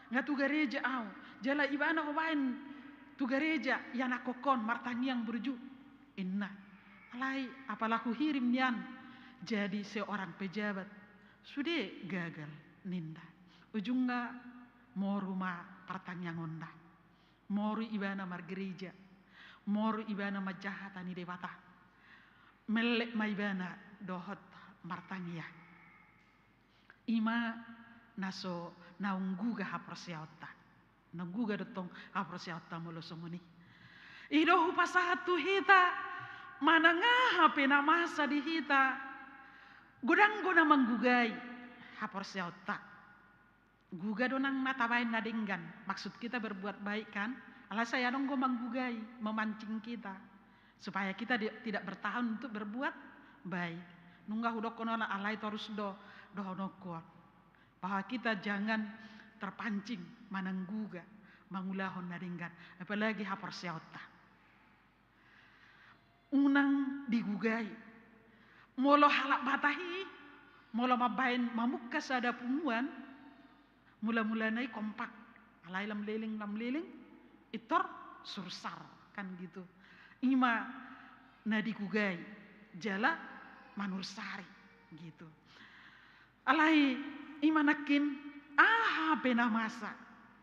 Nga tu gareja au. Jala ibana hubaen tu gareja, ianakhon martangiang burju. Inna. Alai apala huhirim nian jadi seorang pejabat. Sude gagal ninna. Ujungna moru ma partangiangonna. Moru ibana margereja. Moru ibana manjaha hata ni Debata. Mellek ma ibana dohot martangiang. I ma na so naung guga haporseaonta. Naung guga do tong haporseaonta molo songon i. I do hupasahat tu hita, manang aha pe na masa di hita, godang do na manggugai haporseaonta. Guga do nang na tabaen na denggan. Maksud kita berbuat baik kan? Alai sai adong do manggugai, memancing kita. Supaya kita di-, tidak bertahan untuk berbuat baik. Nunga hudokkon on, alai torus do dohononku on. Bahwa kita jangan terpancing manang guga mangulahon na denggan, apalagi haporseaonta. Unang digugai. Molo halak Batak i, molo mambaen mamungka sada punguan, mula-mulana i kompak. Alai lam leleng, lam leleng, pintor sursar, kan gitu. I ma na digugai, jala manursari, gitu. Alai i ma nangkin, aha pe na masa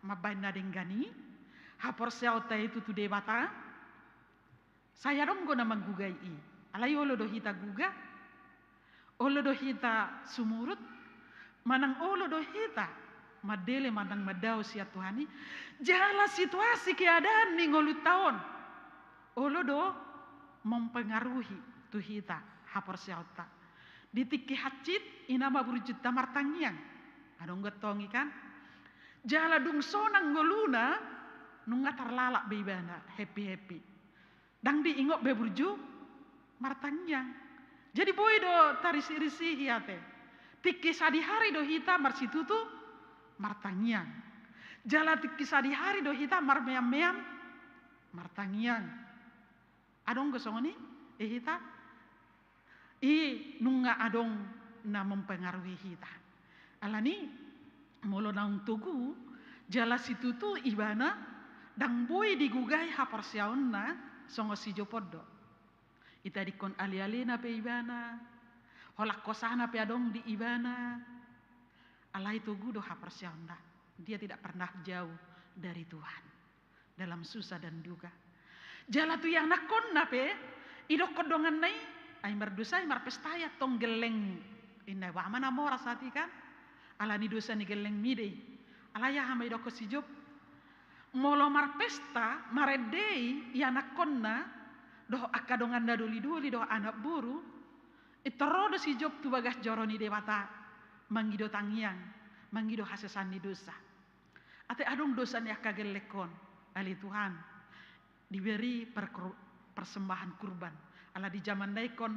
mambaen na denggan i, haporseaonta i tu, tu Debata, sai adong do na manggugai i. Alai olo do hita guga, olo do hita sumurut, manang olo do hita mandele manang mandao sian Tuhan i, jala situasi keadaan ni ngolunta on. Olo do mempengaruhi tu hita haporseaonta. Di tingki hansit, i nama burjunta martangiang. Adong do tong i kan? Jala dung sonang ngoluna, nunga tarlalap be ibana, happy-happy. Ndang diingot be burju martangiang. Jadi boi do tarisih-risihi ate. Tingki sadihari do hita marsitutu martangiang. Jala tingki sadihari do hita marmeam-meam martangiang. Adong do songon i, i hita. I nunga adong na mempengaruhi hita. Alani molo naung togu, jala situtu ibana, ndang boi digugai haporseaonna songon si Job on do. Itadingkon ale-alena pe ibana, holan hosana pe adong di ibana. Alai togu do haporseaonna. Dia tidak pernah jauh dari Tuhan dalam susah dan duka. Jala tu ianakhonna pe, idokkon donganna i, ai mardosa i, marpesta i antong gellengmu. Inna, ba ma na mora saat i kan? Alani dosa ni gellengmi do i. Alai aha ma idokkon si Job? Molo marpesta, marende i ianakhonna, dohot angka donganna doli-doli, dohot anak boru, pintor ro do si Job tu bagas joro ni Debata, mangido tangiang, mangido hasesaan ni dosa. Ate adong dosa ni angka gellengkon, ale Tuhan, diberi perkur-, persembahan kurban. Ala di jaman na ingkon,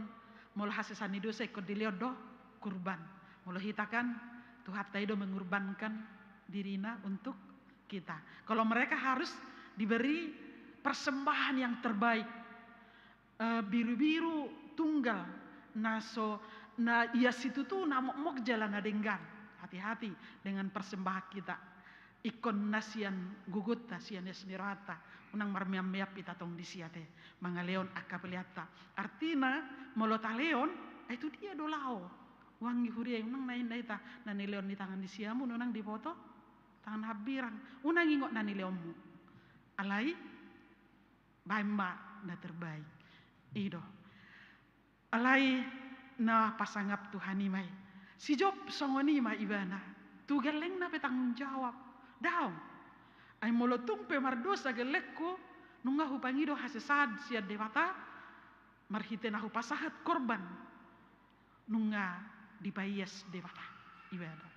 molo hasesaan ni dosa ingkon dilehon do kurban. Molo hita kan, Tuhanta i do mengurbankan dirina untuk kita. Kalau mereka harus diberi persembahan yang terbaik. Eh, birubiru tunggal, na so, na ia situtu na mokmok jala na denggan. Hati-hati dengan persembahan kita. Ingkon na sian gogonta, sian ias ni rohanta. Unang marmeam-meam hita tong disi ate, mangalehon angka peleanta. Artina, molo talehon, ai tu dia do laho? Uang i huria i, unang na inna hita, na nilehon ni tangan ni siamun, unang diboto tangan hambirang. Unang ingot na nilehonmu. Alai, baen ma na terbaik. I do. Alai na pasangap Tuhan i ma i. Si Job songon i ma ibana. Tu gellengna pe tanggung jawab. Daong. Ai molo tung pe mardosa gellengku, nunga hupangido hasesaan sian Debata, marhite na hupasahat korban. Nunga dipaias Debata ibana.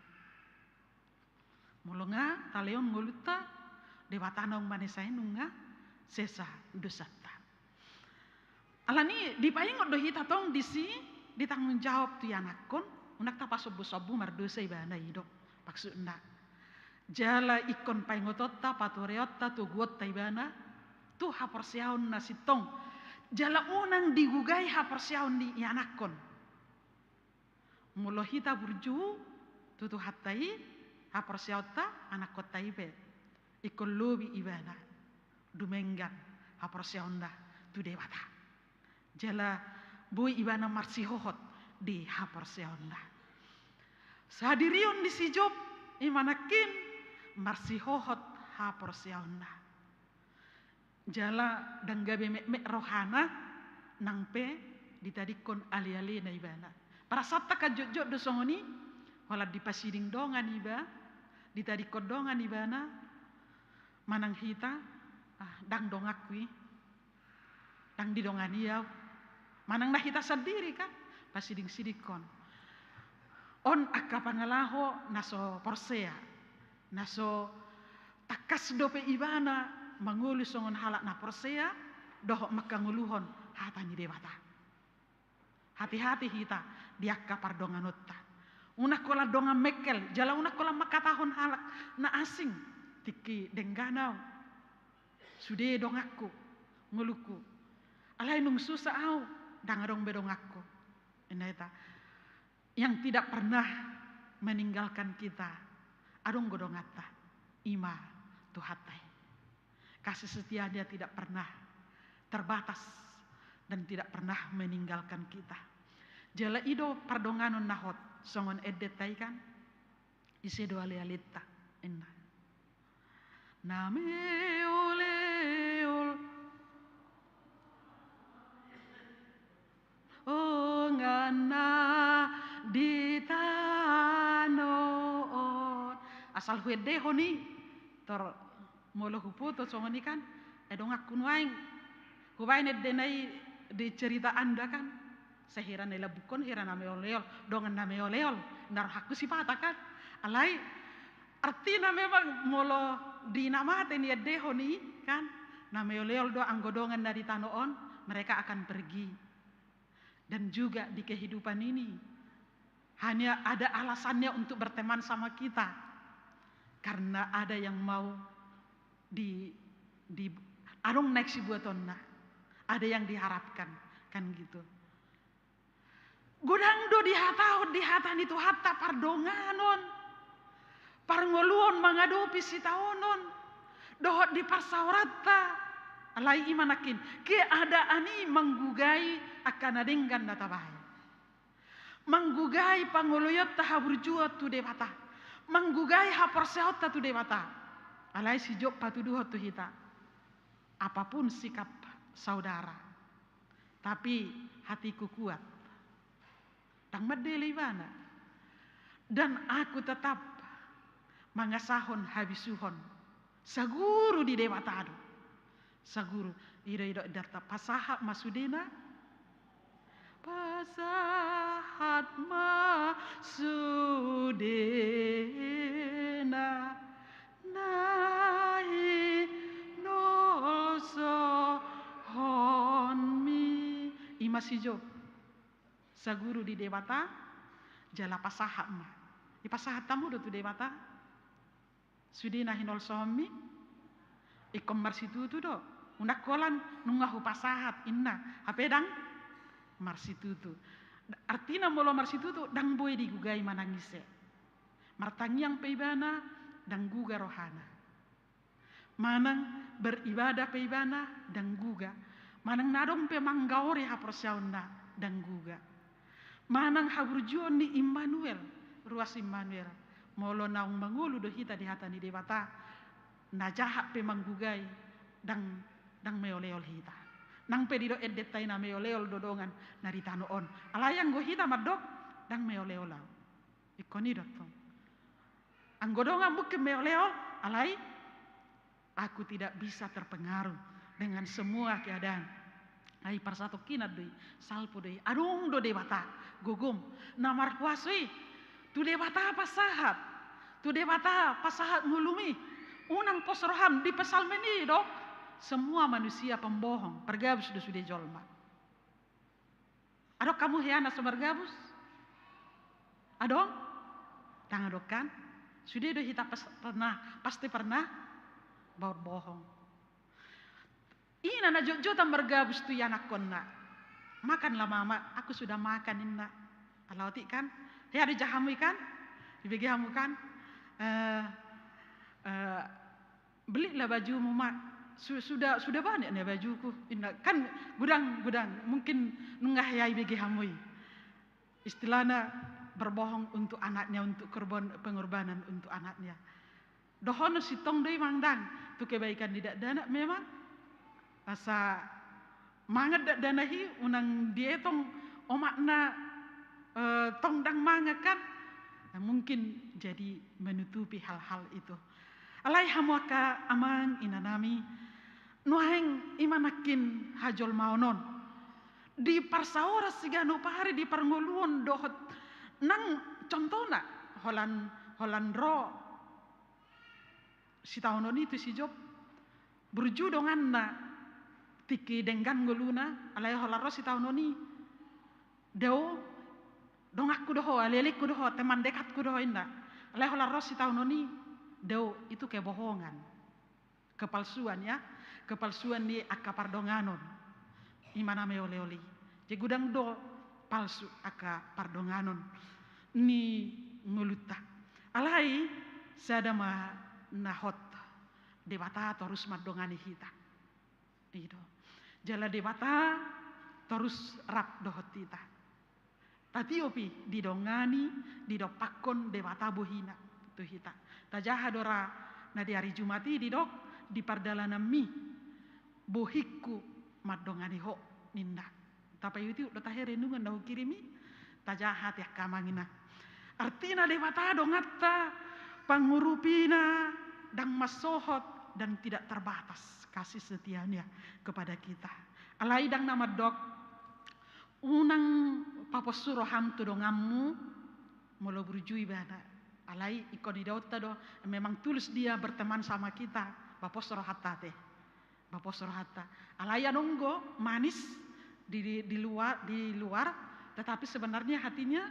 Molo nga talehon ngolunta, Debata naung manesa i nunga sesa dosanta. Alani dipaingot do hita tong disi, ditanggung jawab tu ianakkon, unang tapasombu-sombu mardosa ibana i do maksudna. Jala ingkon paingotonta, patureonta, toguonta ibana, tu haporseaonna sintong. Jala unang digugai haporseaon ni ianakkon. Molo hita burju tu Tuhanta i, haporseaonta, anakkonta i pe ingkon lobi ibana dumenggan haporseaonna tu Debata. Jala boi ibana marsihohot di haporseaonna. Sadirion ni si Job i ma nangkin marsihohot haporseaonna. Jala ndang gabe metmet rohana nang pe ditadingkon ale-alena ibana. Perasaanta kan jotjot do songon i, holan dipasiding dongan iba, ditadingkon dongan ibana, manang hita, ah, ndang donganku i, ndang didongani au. Manang na hita sandiri kan, pasiding-sidingkon. On angka pangalaho na so porsea, na so tangkas dope ibana mangolu songon halak na porsea, dohot mangkangoluhon hata ni Debata. Hati-hati hita di angka pardonganonta. Unang holan dongan mengkel, jala unang holan mangkatahon halak na asing, tingki denggan au. Sude donganku, ngolungku. Alai nung susa au, ndang adong be donganku. Inna hita. Yang tidak pernah meninggalkan kita, adong do donganta, i ma Tuhanta i. Kasih setia-Nya tidak pernah terbatas dan tidak pernah meninggalkan kita. Jala i do pardonganon na hot, songon endenta i kan, ise do ale-alenta, inna. Na meol-eol donganna di tano on. Asal huendehon i, tor molo hupoto songon i kan, eh, donganku nuaeng. Hubaen endena i di cerita Anda kan. Sai hira na i lambukkon, hira na meol-eol, dongan na meol-eol, na rohangku sipata kan. Alai, artina memang molo di na mate niendehon i kan, na meol-eol do anggo dongan na di tano on, mereka akan pergi. Dan juga di kehidupan ini, hanya ada alasannya untuk berteman sama kita. Karena ada yang mau di, di, adong naeng sibuatonna, ada yang diharapkan, kan gitu. Godang do dihatahon di hata ni Tuhanta pardonganon, parngoluon mangadopi sitaonon, dohot di parsaoranta. Alai i ma nangkin, keadaan i manggugai angka na denggan na tabahen. Manggugai pangoloionta haburjuon tu Debata. Manggugai haporseaonta tu Debata. Alai si Job patuduhon tu hita. Apapun sikap saudara, tapi hatiku kuat. Ndang mandele ibana. Dan aku tetap mangasahon habisuhon. Saguru di Debata do. Saguru, ido, ido, darta pasahat ma sudena. Pasahat ma sudena na hinolsohonmi. ma si Job, saguru di Debata, jala pasahat ma. Ipasahat hamu do tu Debata sude na hinolsohonmi? Ingkon marsitutu do. Unang holan nunga hupasahat, inna, hape ndang marsitutu. Artina molo marsitutu, ndang boi digugai manang ise. Martangiang pe ibana, ndang guga rohana. Manang beribadah pe ibana, ndang guga. Manang na adong pe manggaori haporseaonna, ndang guga. Manang haburjuon ni Immanuel, ruas Immanuel. Molo naung mangolu do hita di hata ni Debata, na jahat pe manggugai, ndang, ndang meoleol hita. Nang pe didok endenta i na meoleol do dongan na di tano on. Alai anggo hita mandok, ndang meoleol au. Ingkon i do tong. Anggo dongan mungkin meoleol, alai aku tidak bisa terpengaruh dengan semua keadaan. Ai parsatongkinan do i, salpu do i. Adong do Debata gogom na markuaso i. Tu Debata pasahat. Tu Debata pasahat ngolumi. Unang pos roham, di Psalmen i do. Semua manusia pembohong, pargabus do sude jolma. Adong hamu hea na so margabus? Adong? Ndang adong kan? Sude do hita pas-, pernah, pasti pernah marbohong. Ina na jotjotan margabus tu ianakkonna. Makanlah mama, aku sudah makan, inna. Ala otik kan? Hea do ija hamu i kan? Dibege hamu kan? Eh, eh, belilah bajumu, Mak. Su-, sudah, sudah banyak nih bajuku. Inna, kan godang, godang. Mungkin nunga hea ibege hamu i. Istilahnya berbohong untuk anaknya, untuk korban, pengorbanan untuk anaknya. Dohonon sintong do i, Mang, ndang. Tu kebaikan ni dakdanak memang. Asa mangan dakdanak i, unang dietong omakna, eh, tong ndang mangan kan. Nah, mungkin jadi menutupi hal-hal itu. Alai hamu angka amang inanami, nuaeng i ma nangkin hajolmaon on. Diparsaoran siganup ari di parngoluon dohot nang contohna, holan, holan ro sitaonon i tu si Job. Burju donganna tingki denggan ngoluna, alai holan ro sitaonon i. Dao, donganku do ho, alealengku do ho, teman dekatku do ho, inna. Alai holan ro sitaonon i, dao, itu kebohongan. Kepalsuan, ya, kepalsuan ni angka pardonganon. I ma na meoleol i. Jadi godang do palsu angka pardonganon ni ngolunta. Alai sada ma na hot, Debata torus mandongani hita. I do. Jala Debata torus rap dohot hita. Tatiop i, didongani, didompakkon Debata bohina tu hita. Tajaha do ra na di ari Jumat i didok, di pardalananmi bohingku mandongani ho, ninna. Tapaihut-ihut do tahe renungan na hukirim i, tajaha ate angka amang inang. Artina Debata donganta, pangurupina ndang mansohot dan tidak terbatas kasih setianya kepada kita. Alai ndang na mandok, unang paposu roham tu donganmu, molo burju ibana. Alai ingkon idaonta do, memang tulus dia berteman sama kita, bapos rohanta ate. Bapos rohanta. Alai adong do manis di, di, di luar, di luar, tetapi sebenarnya hatinya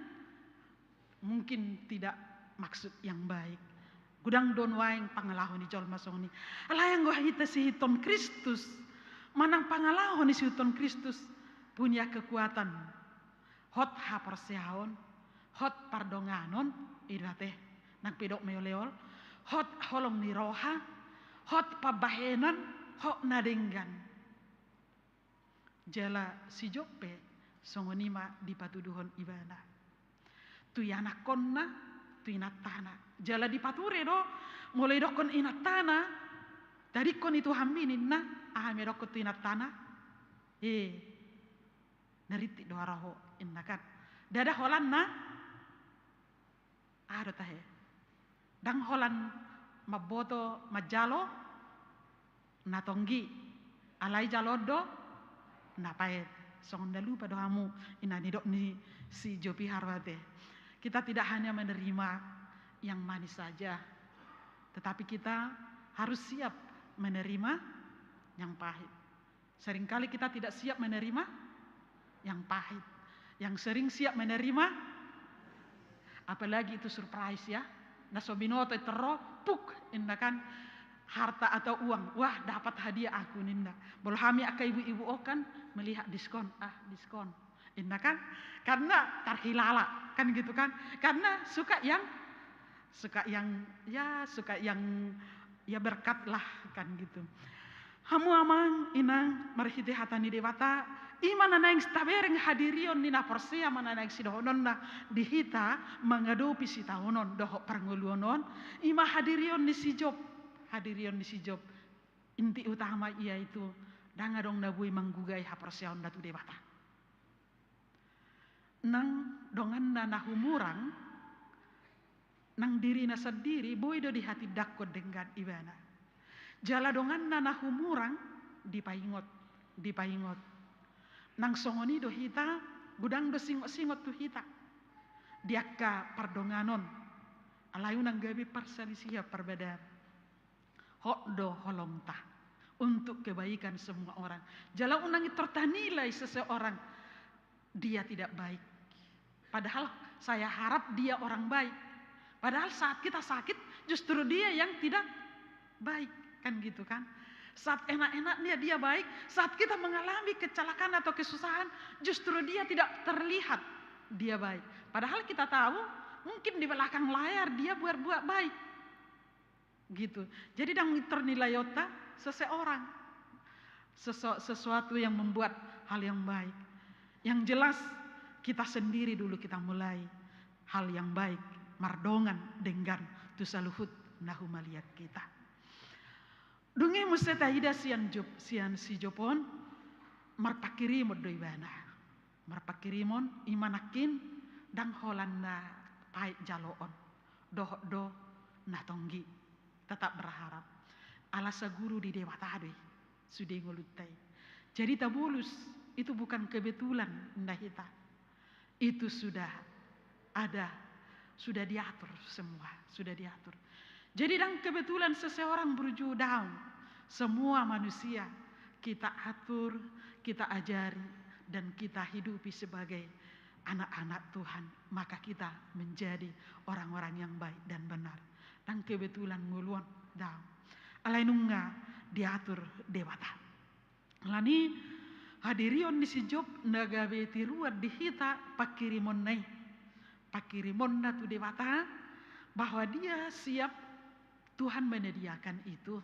mungkin tidak maksud yang baik. Godang do nuaeng pangalaho ni jolma songon i. Alai anggo hita sihiton Kristus, manang pangalaho ni sihiton Kristus punya kekuatan. Hot haporseaon, hot pardonganon, i do ate, nang pe didok meoleol, hot holong ni roha, hot pambahenan, hot na denggan. Jala si Job pe songon i ma dipatuduhon ibana. Tu ianakkonna, tu inantana. Jala dipature do, molo idokkon inantana, tadingkon i tu hami ninna, aha ma idokkon tu inantana? Eh, na rintik do ara ho, inna kan. Ndada holan na, aha do tahe? Ndang holan mamboto manjalo na tonggi, alai jaloon do na paet. Songon na lupa do hamu, i na nidok ni si Job i haru ate. Kita tidak hanya menerima yang manis saja, tetapi kita harus siap menerima yang pahit. Seringkali kita tidak siap menerima yang pahit, yang sering siap menerima, apalagi itu surprise ya, na so binoto i terro, puk, inna kan, harta atau uang, wah, dapat hadiah aku ninna. Molo hami angka ibu-ibu on kan melihat diskon, ah, diskon, inna kan, karena terhilala kan gitu kan, karena suka yang, suka yang, ya, suka yang, ya, berkat lah kan gitu. Hamu amang inang, marhite hata ni Debata, i ma na naeng tabereng hadirion ni na porsea ma na naeng sidohononna di hita mangadopi sitaonon dohot parngoluon on, i ma hadirion ni si Job, hadirion ni si Job. Inti utama ia itu, ndang adong na boi manggugai haporseaonna tu Debata. Nang donganna na humurang, nang dirina sandiri boi do dihatindangkon denggan ibana. Jala donganna na humurang dipaingot, dipaingot. Nang songon i do hita, godang do singot-singot tu hita di angka pardonganon, alai unang gabe parsalisihan parbadaan. Hot do holongta untuk kebaikan semua orang. Jala unang i tertanilai seseorang dia tidak baik. Padahal saya harap dia orang baik. Padahal saat kita sakit, justru dia yang tidak baik, kan gitu kan. Saat enak-enaknya dia baik, saat kita mengalami kecelakaan atau kesusahan, justru dia tidak terlihat dia baik. Padahal kita tahu, mungkin di belakang layar dia berbuat baik. Gitu. Jadi ndang ternilaionta seseorang, sesu-, sesuatu yang membuat hal yang baik. Yang jelas, kita sendiri dulu kita mulai hal yang baik, mardongan denggan tu saluhut na humaliang hita. Dung i muse taida sian Job, sian si Job on, marpangkirimon do ibana. Marpangkirimon, i ma nangkin, ndang holan na pahit jaloon, dohot do na tonggi. Tetap berharap. Ala saguru di Debata do i sude ngolunta i. Jadi tabolus, itu bukan kebetulan, inna hita. Itu sudah ada, sudah diatur semua, sudah diatur. Jadi ndang kebetulan seseorang berujung down. Semua manusia kita atur, kita ajari, dan kita hidupi sebagai anak-anak Tuhan, maka kita menjadi orang-orang yang baik dan benar. Ndang kebetulan ngolu on, ndang. Alai nunga diatur Debata. Alani hadirion ni si Job na gabe tiruan di hita pangkirimonna i. Pangkirimonna tu Debata, bahwa dia siap, Tuhan menyediakan itu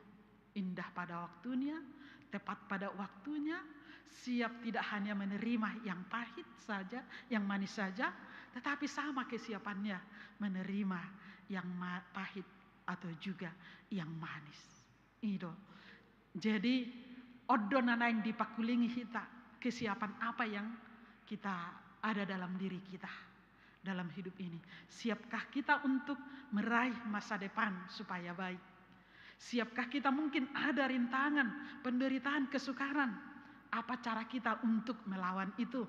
indah pada waktunya, tepat pada waktunya, siap tidak hanya menerima yang pahit saja, yang manis saja, tetapi sama kesiapannya menerima yang ma-, pahit atau juga yang manis. I do. Jadi, on do na naeng dipangkulingi hita, kesiapan apa yang kita ada dalam diri kita dalam hidup ini. Siapkah kita untuk meraih masa depan supaya baik? Siapkah kita, mungkin ada rintangan, penderitaan, kesukaran? Apa cara kita untuk melawan itu?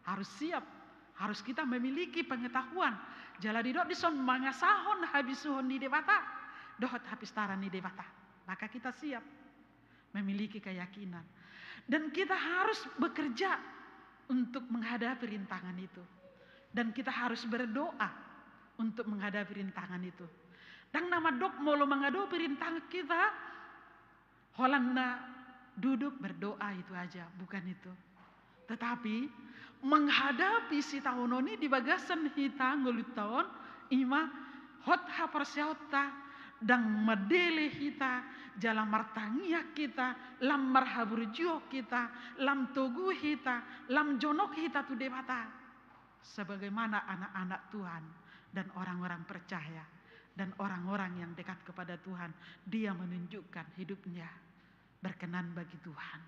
Harus siap. Harus kita memiliki pengetahuan. Jala didok dison mangasahon habisuhon ni Debata dohot hapistaran ni Debata. Maka kita siap memiliki keyakinan. Dan kita harus bekerja untuk menghadapi rintangan itu. Dan kita harus berdoa untuk menghadapi rintangan itu. Ndang na mandok molo mangadopi rintangan hita, holan na duduk berdoa itu aja, bukan itu. Tetapi, menghadapi sitaonon i di bagasan hita ngolunta on, i ma hot haporseaonta, ndang mandele hita, jala martangiang hita, lam marhaburjuon hita, lam togu hita, lam jonok hita tu Debata. Sebagaimana anak-anak Tuhan dan orang-orang percaya dan orang-orang yang dekat kepada Tuhan, dia menunjukkan hidupnya berkenan bagi Tuhan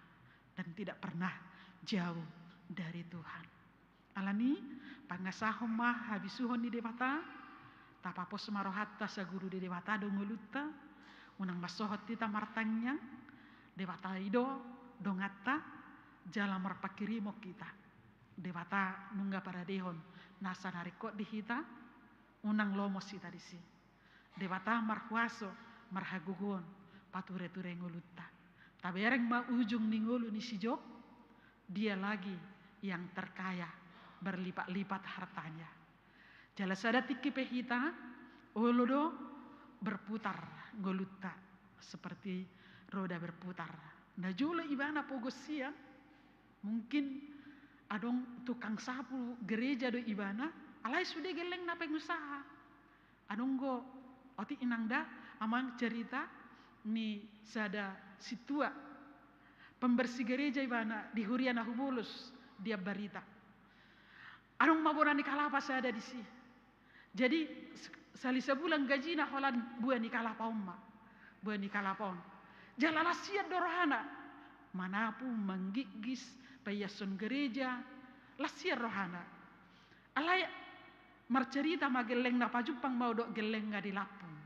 dan tidak pernah jauh dari Tuhan. Alani, pangasahon ma habisuhon ni Debata, tapapos ma rohanta saguru di Debata do ngolunta, unang mansohot hita martangiang, Debata i do donganta, jala marpangkirimon hita. Debata nunga paradehon nasa na ringkot di hita, unang lomos hita disi. Debata marhuaso, marhagogoon, patureture ngolunta. Tabereng ma ujung ni ngolu ni si Job, dia lagi yang terkaya berlipat-lipat hartanya. Jala sada tingki pe hita, olo do berputar ngolunta seperti roda berputar. Najolo ibana pogos sian, mungkin adong tukang sapu gereja do ibana, alai sude gellengna pengusaha. Adong do, otik inang da, amang, cerita ni sada sintua pembersih gereja ibana di huria na hubolus di Ambarita. Adong ma bona ni kalapa sada disi. Jadi, s-, sali sabulan gajina holan buah ni kalapa on ma. Buah ni kalapa on. Jala las sian do rohana. Manapu, manggigis, paiashon gereja, las sian rohana. Alai marcerita ma gellengna, pajumpang ma au dohot gellengna di lampung.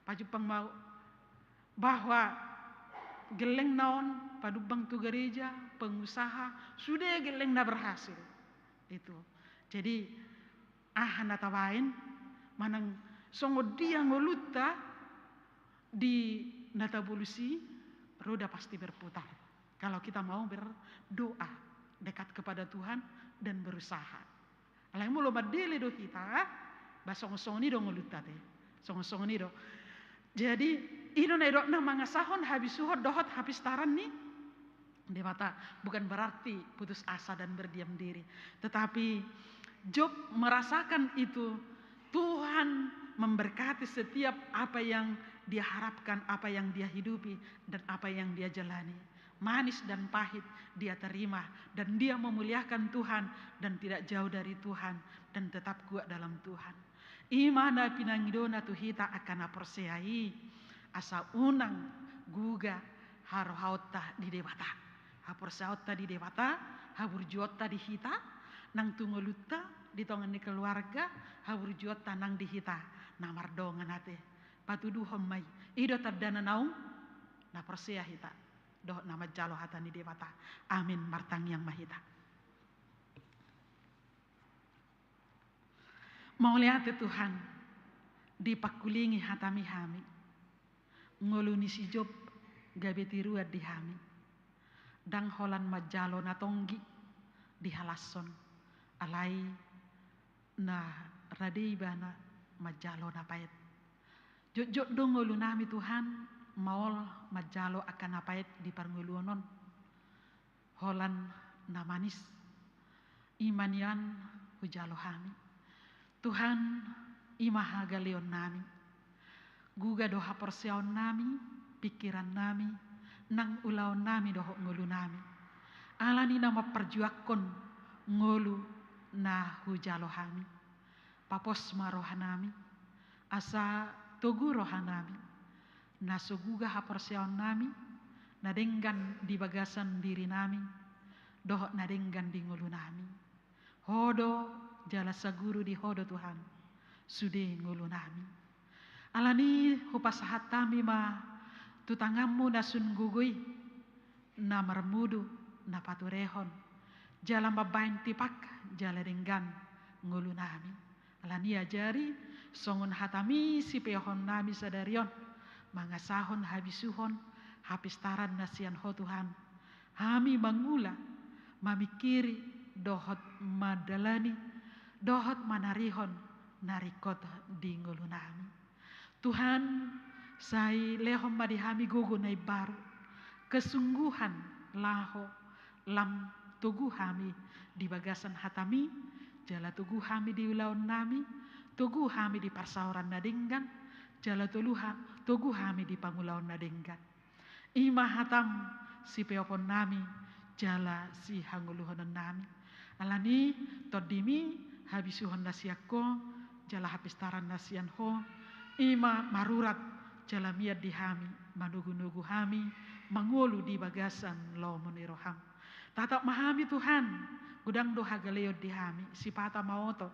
Pajumpang ma au bahwa gellengna on panumbang tu gereja, pengusaha, sude gellengna berhasil. Itu. Jadi, aha na tabaen, manang songon dia ngolunta di na tabolus i, roda pasti berputar. Kalau kita mau berdoa, dekat kepada Tuhan, dan berusaha. Alai molo mandele do hita, ba songon-songon i do ngolunta te. Songon-songon i do. Jadi, i do na didok na mangasahon habisuhon dohot hapistaran ni Debata. Bukan berarti putus asa dan berdiam diri. Tetapi Job merasakan itu, Tuhan memberkati setiap apa yang dia harapkan, apa yang dia hidupi, dan apa yang dia jalani. Manis dan pahit dia terima, dan dia memuliakan Tuhan, dan tidak jauh dari Tuhan, dan tetap kuat dalam Tuhan. I ma na pinangidona tu hita angka na porsea i, asa unang guga harohaonta di Debata. Haporseaonta di Debata, haburjuonta di hita, nang tu ngolunta, di tonga ni keluarga, haburjuonta nang di hita, na mardongan ate. Patuduhon ma i, i do tandana naung na porsea hita dohot na manjalo hata ni Debata. Amin, martangiang ma hita. Mauliate Tuhan, dipangkulingi hataMi hami. Ngolu ni si Job gabe tiruan di hami. Ndang holan manjalo na tonggi dihalashon, alai na rade ibana manjalo na paet. Jotjot do ngolunami Tuhan, maol manjalo angka na paet di parngoluon on. Holan na manis, i ma nian hujalo hami. Tuhan, i ma hagaleonnami. Guga do haporseaonnami, pingkirannami, nang ulaonnami dohot ngolunami. Alani na mamparjuangkon ngolu na hujalo hami. Papos ma rohanami, asa togu rohanami, na so guga haporseaonnami, na denggan di bagasan dirinami, dohot na denggan di ngolunami. Ho do jala saguru di Ho do Tuhan, sude ngolunami. Alani hupasahat hami ma tu tanganMu na sun gogo i, na marmudu, na paturehon, jala mambahen tipak, jala denggan ngolunami. Alani ajari, songon hataMi sipeohonnami sadari on, mangasahon habisuhon, hapistaran na sian Ho Tuhan. Hami mangula, mamingkiri, dohot mandalani, dohot manarihon na ringkot di ngolunami. Tuhan, sai lehon ma di hami gogo na imbaru, kesungguhan laho lam togu hami di bagasan hataMi, jala togu hami di ulaonnami, togu hami di parsaoran na denggan, jala toluha-, togu hami di pangulaon na denggan. I ma hataM sipeoponnami jala sihangoluhononnami. Alani TondiMi habisuhon na sian Ho jala hapistaran na sian Ho, i ma marurat jala mian di hami, manogunogu hami mangolu di bagasan lomo ni rohaM. Tatap ma hami Tuhan, godang do hagaleon di hami, sipata maoto,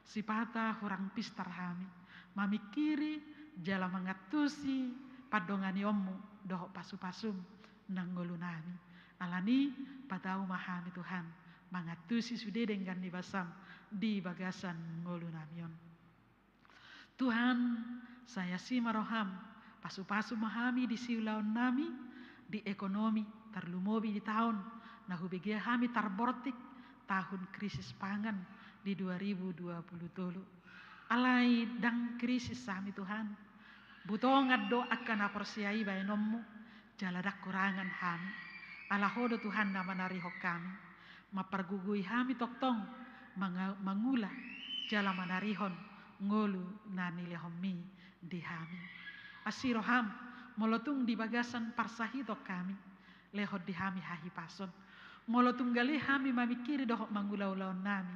sipata hurang pistar hami, mamingkiri jala mangantusi pandonganionMu dohot pasupasuM nang ngolunami. Alani, patau ma hami Tuhan, mangantusi sude denggan ni basaM di bagasan ngolunami on. Tuhan, sai asi ma rohaM, pasupasu ma hami di siulaonnami, di ekonomi, tarlumobi di taon na hubege hami tarbortik, tahun krisis pangan di dua ribu dua puluh tolu. Alai ndang krisis hami Tuhan. Butongan do angka na porsea i baenonmu, jala ndang hurangan hami. Ala Ho do Tuhan na manarihon hami. Mampargogoi hami tongtong manga-, mangula jala manarihon ngolu na nilehonmi di hami. Asi roham, molo tung di bagasan parsahiton hami, lehon di hami hahipason. Molo tung gale hami mamingkiri dohot mangula ulaonnami,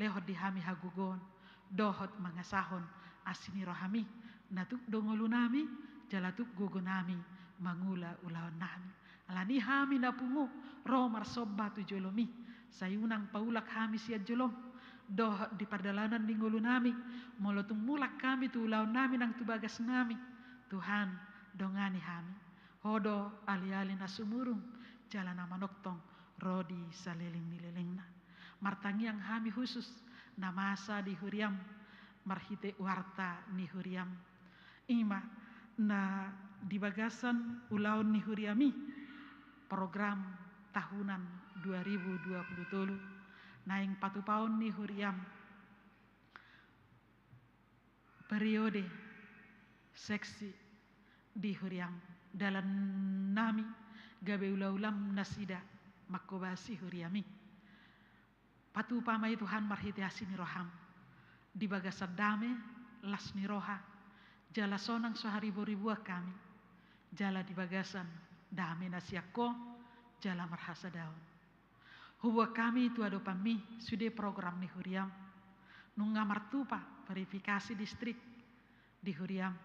lehon di hami hagogoon dohot mangasahon asi ni rohami, na tuk do ngolunami, jala tuk gogonami mangula ulaonnami. Alani hami na pungu ro marsomba tu jolomi, sai unang paulak hami sian jolom, dohot di pardalanan ni ngolunami, molo tung mulak hami tu ulaonnami nang tu bagasnami, Tuhan, dongani hami. Ho do aliali na sumurung, jala na manongtong ro di saleleng ni lelengna. Martangiang hami husus na masa di huriam, marhite warta ni huriam. Ima na di bagasan ulaon ni huriami, program tahunan dua ribu dua puluh tolu, naeng patupaon ni huriam, periode, seksi di huriam, dalannami gabe ulaulam nasida mangkobasi huriami. Patupa ma i Tuhan marhite asi ni roham, di bagasan dame, las ni roha, jala sonang so hariboriboan hami, jala di bagasan dame na sian Ho, jala marhasadaon. Huboan hami tu adopanmi sude program ni huriam, nunga martupa verifikasi distrik di huriam,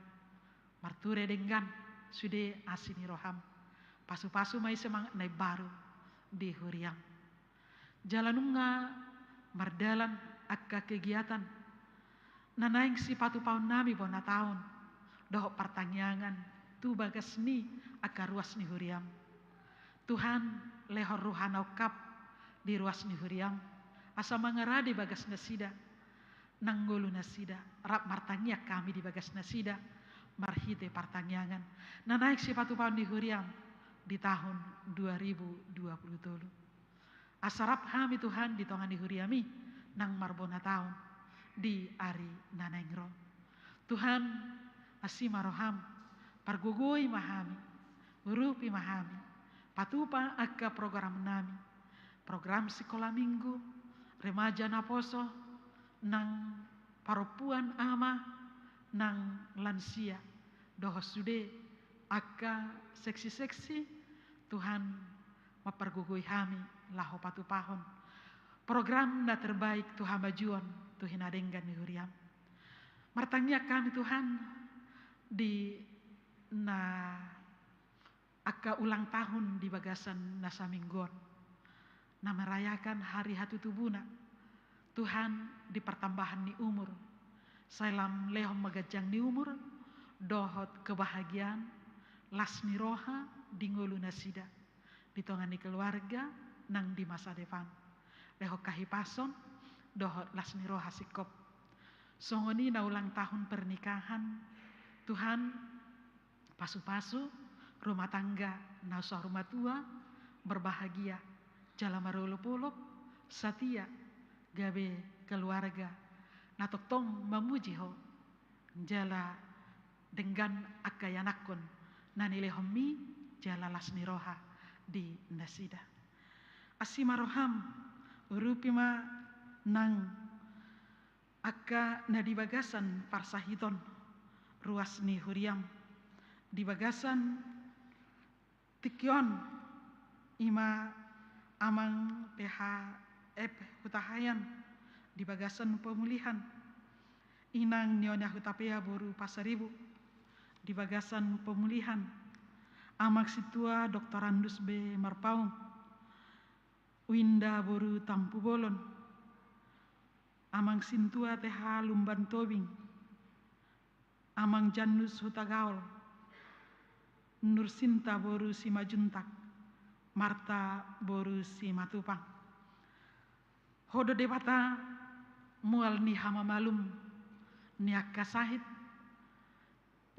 marture denggan sude asi ni roham, pasupasu ma i semangat na imbaru di huriam. Jala nunga mardalan angka kegiatan na naeng sipatupaonnami bona taon, dohot partangiangan tu bagas ni angka ruas ni huriam. Tuhan, lehon roha na ungkap di ruas ni huriam, asa mangarade bagas nasida, nang ngolu nasida, rap martangiang hami di bagas nasida, marhite partangiangan na naeng sipatupaon ni huriam di tahun dua ribu dua puluh tolu. Asa rap hami Tuhan di tonga ni huriami nang marbona taon di ari na naeng ro. Tuhan, asi ma roham, pargogoi ma hami, urupi ma hami, patupa angka programnami, program sikola minggu, remaja naposo, nang parompuan ama, nang lansia, dohot sude angka seksi-seksi, Tuhan, mampargogoi hami laho patupahon program na terbaik tu hamajuon, tu hinadenggan ni huriam. Martangiang hami Tuhan di na angka ulang tahun di bagasan na saminggu on, na merayakan hari hatutubuna, Tuhan, di partambahan ni umur, sai lam lehon ma ganjang ni umur, dohot kebahagiaan, las ni roha di ngolu nasida, di tonga ni keluarga, nang di masa depan. Lehon hahipason, dohot las ni roha singkop. Songon i na ulang tahun pernikahan, Tuhan, pasupasu rumah tangga na saur matua, berbahagia, jala marolop-olop, satia, gabe keluarga na tongtong mamuji Ho, jala denggan angka ianakhon na nilehonmi, jala las ni roha di nasida. Asi ma roham, urupi ma nang angka na di bagasan parsahiton ruas ni huriam, di bagasan tingki on, ima Amang P H F Hutahaean, di bagasan pemulihan, Inang Nyonya Hutapea boru Pasaribu, di bagasan pemulihan, Amang Sintua Doktorandus B Marpaung, Winda boru Tampubolon, Amang Sintua T H Lumban Tobing, Amang Jannus Hutagaol, Nursinta boru Simajuntak, Marta boru Simatupang. Ho do Debata mual ni hamamalum ni angka sahit,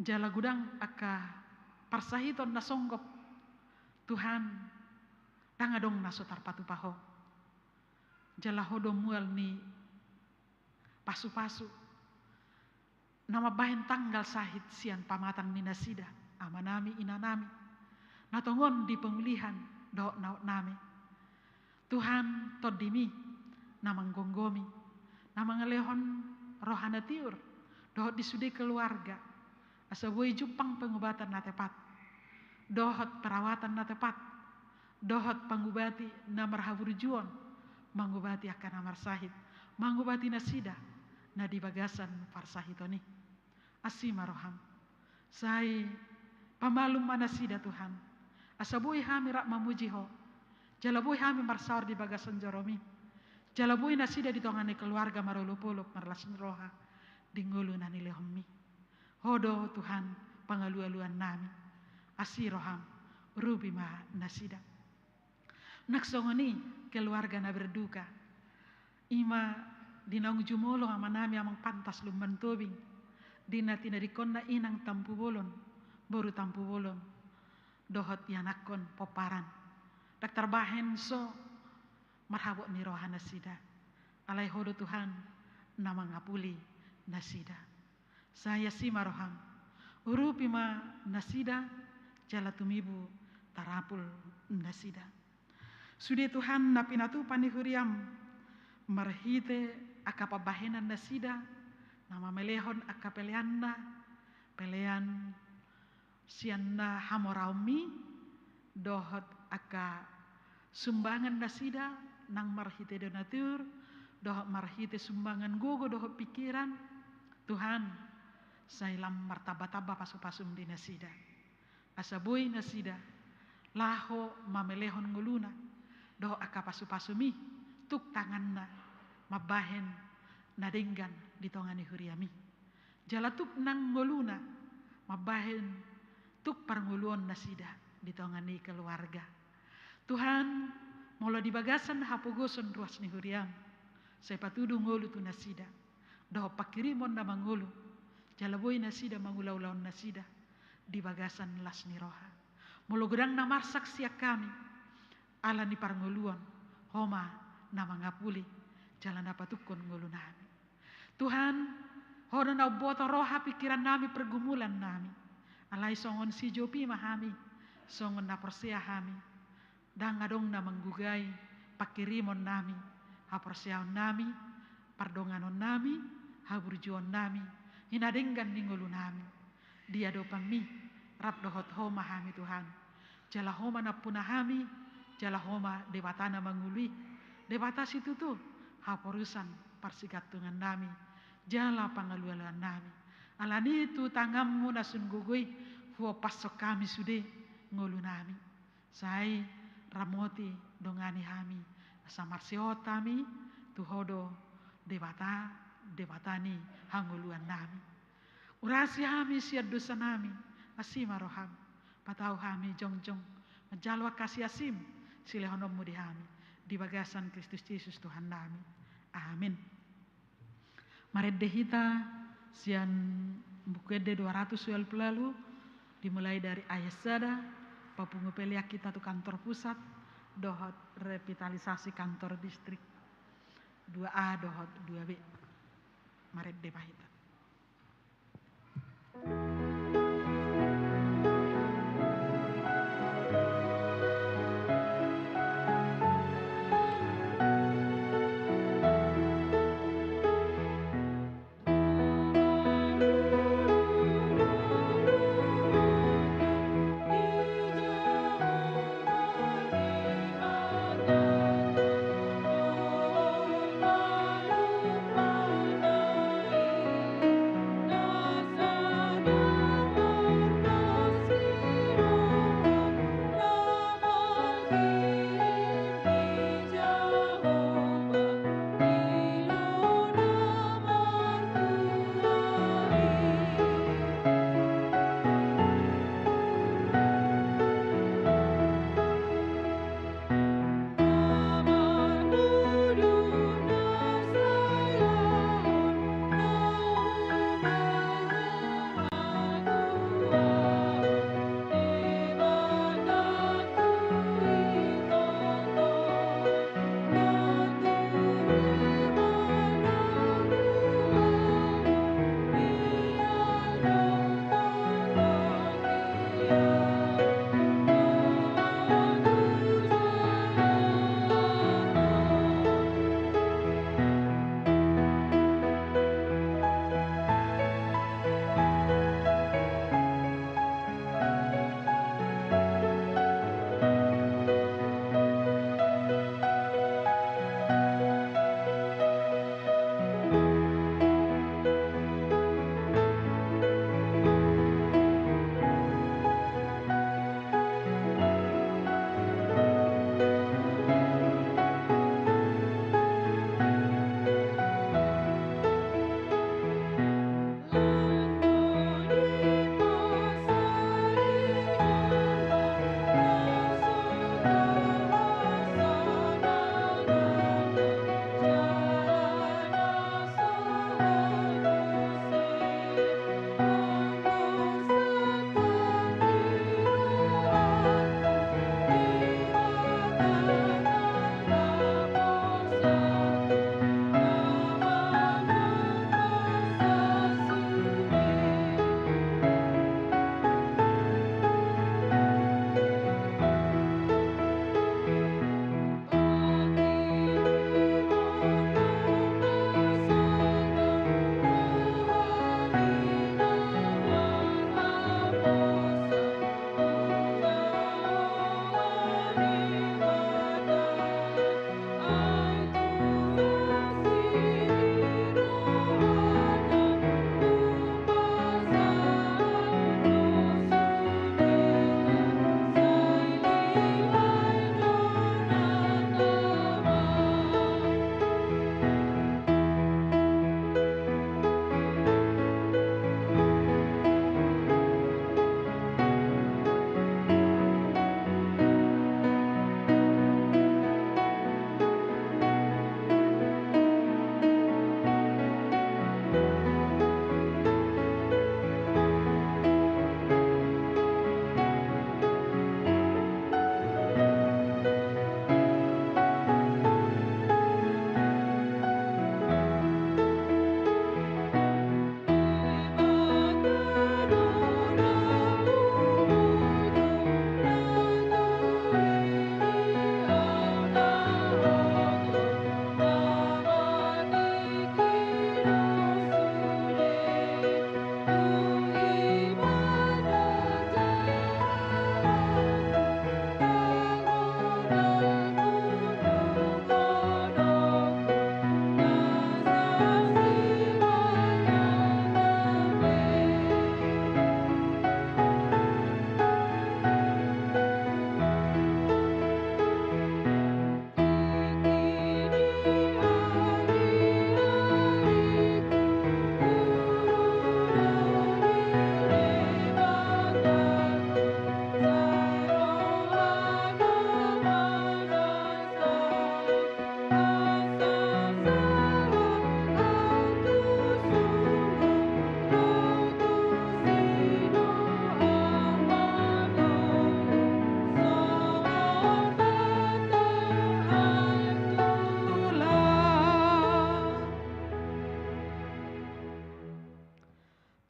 jala godang angka parsahiton na songgop, Tuhan, ndang adong na so tarpatupa Ho. Jala Ho do mual ni pasupasu na mambahen tanggal sahit sian pamatang ni nasida, amanami, inanami, na tongon di pangulihan dohot naotnami. Tuhan, TondiMi na manggomgomi, na mangalehon roha na tiur dohot di sude keluarga, asa boi jumpang pengobatan na tepat dohot perawatan na tepat, dohot pangubati na marhaburjuon, mangubati angka na marsahit, mangubati nasida na di bagasan parsahiton i. Asi ma rohaM. Sai pamalum ma nasida, Tuhan, asa boi hami rap mamuji Ho, jala boi hami marsaor di bagasan joroMi, jala boi nasida di tonga ni keluarga marolopolop marlas ni roha di ngolu na nilehonMi. Ho do, Tuhan, pangalualuannami. Asi rohaM, urupi ma nasida. Nang songon i keluarga na berduka, i ma di naung jumolo amanami Amang Pantas Lumban Tobing, di na tinadingkonna inang Tampubolon, boru Tampubolon, dohot ianakhon pomparan. Ndang tarbahen so marhabot ni roha nasida. Alai Ho do, Tuhan, na mangapuli nasida. Sai asi ma rohaM, urupi ma nasida, jala tumibu tarapul nasida. Sude, Tuhan, na pinatupa ni huriaM marhite angka pambahenan nasida, na mamelehon angka peleanna, pelean sian na hamoraonMi, dohot angka sumbangan nasida, nang marhite donatur, dohot marhite sumbangan gogo dohot pingkiran. Tuhan, sai lam martambatamba pasupasuM di nasida, asa boi nasida laho mamelehon ngoluna dohot angka pasupasuMi tung tanganna mambahen na denggan di tonga ni huriaMi. Jala tuk nang ngoluna mambahen tuk parngoluon nasida di tonga ni keluarga. Tuhan, molo di bagasan hapogoson ruas ni huriaM, sai patudu ngolu tu nasida dohot pangkirimon na mangolu, jala boi nasida mangulaulaon nasida di bagasan las ni roha. Molo godang na marsak sian hami ala ni parngoluon, Ho ma na mangapuli jala na patungkon ngolunami. Tuhan, Ho do na umboto roha pingkirannami, pergumulannami. Alai songon si Job i ma hami, songon na porsea hami. Ndang adong na manggugai pangkirimonnami, haporseaonnami, pardonganonnami, haburjuonnami, i na denggan ni ngolunami. Di adopanMi rap dohot Ho ma hami, Tuhan. Jala Ho ma nampuna hami, jala Ho ma Debata na mangolu i, Debata situtu haporusan parsigantungannami jala pangalualuannami. Alani i tu tanganMu na sun gogo i huompashon hami sude ngolunami. Sai ramoti, dongani hami, asa marsihohot hami tu Ho do Debata, Debata ni hangoluannami. Urasi hami sian dosanami, asi ma rohaM, patau hami jongjong manjalo angka asiasiM silehononMu di hami, di bagasan Kristus Jesus Tuhannami. Amin. Marende hita sian Buku Ende dua ratus dua puluh lalu, dimulai dari ayat sada, papungu pelean hita tu kantor pusat dohot revitalisasi kantor distrik dua A dohot dua B. Marende ma hita.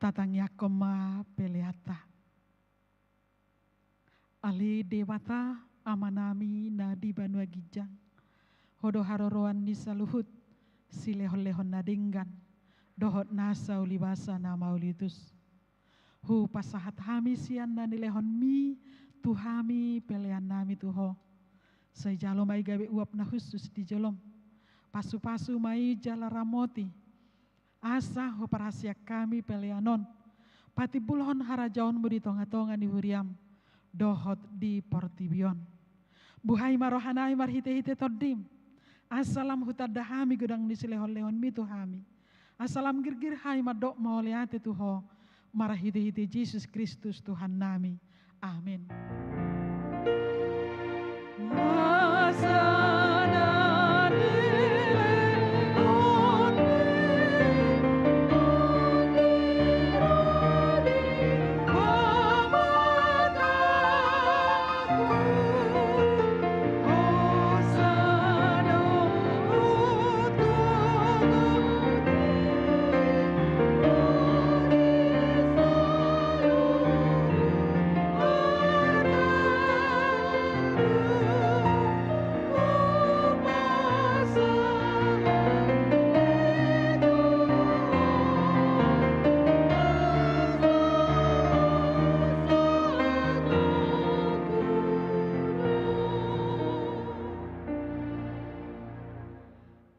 Tatangiangkon ma peleanta. Ale Debata, Amanami na di banua ginjang, Ho do haroroan ni saluhut silehonlehon na denggan dohot nasa ulibasa na mauliutus. Hupasahat hami sian na nilehonMi tu hami peleannami tu Ho. Sai jalo ma i gabe uap na hushus di jolom. Pasupasu ma i jala ramoti, asa huparhaseang hami pelean on patimbulhon harajaonMu di tongatonga ni huriaM dohot di portibi on. Buhai ma rohanami marhitehite TondiM, asa lam hutanda hami godang ni silehonlehonMi tu hami, asa lam girgir hami mandok mauliate tu Ho, marhitehite Jesus Kristus Tuhannami. Amen.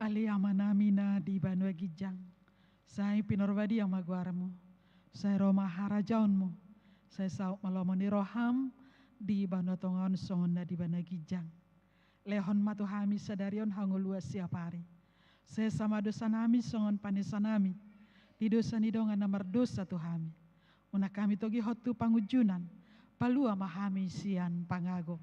Ale Amanami na di banua ginjang, sai pinarbadia ma goarMu, sai ro ma harajaonMu, sai saut ma lomo ni rohaM di banua tonga on songon na di banua ginjang. Lehon ma tu hami sadari on hangoluan siapari. Sesa ma dosanami songon panesanami di dosa ni dongan na mardosa tu hami. Unang hami togihon tu pangunjunan, palua ma hami sian pangago.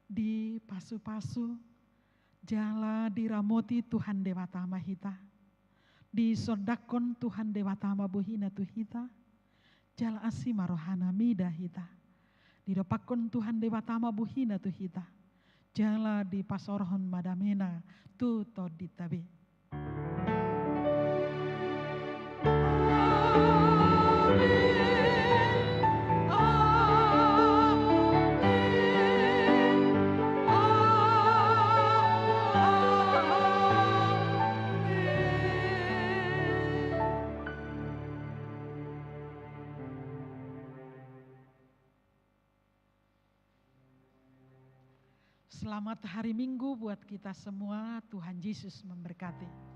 Dipasupasu jala diramoti Tuhan Debata ma hita. Disondangkon Tuhan Debata ma bohiNa tu hita, jala asi ma rohaNa mida hita. Didompakkon Tuhan Debata ma bohiNa tu hita, jala dipasaorhon ma dameNa tu tondinta be. Selamat hari Minggu buat kita semua. Tuhan Yesus memberkati.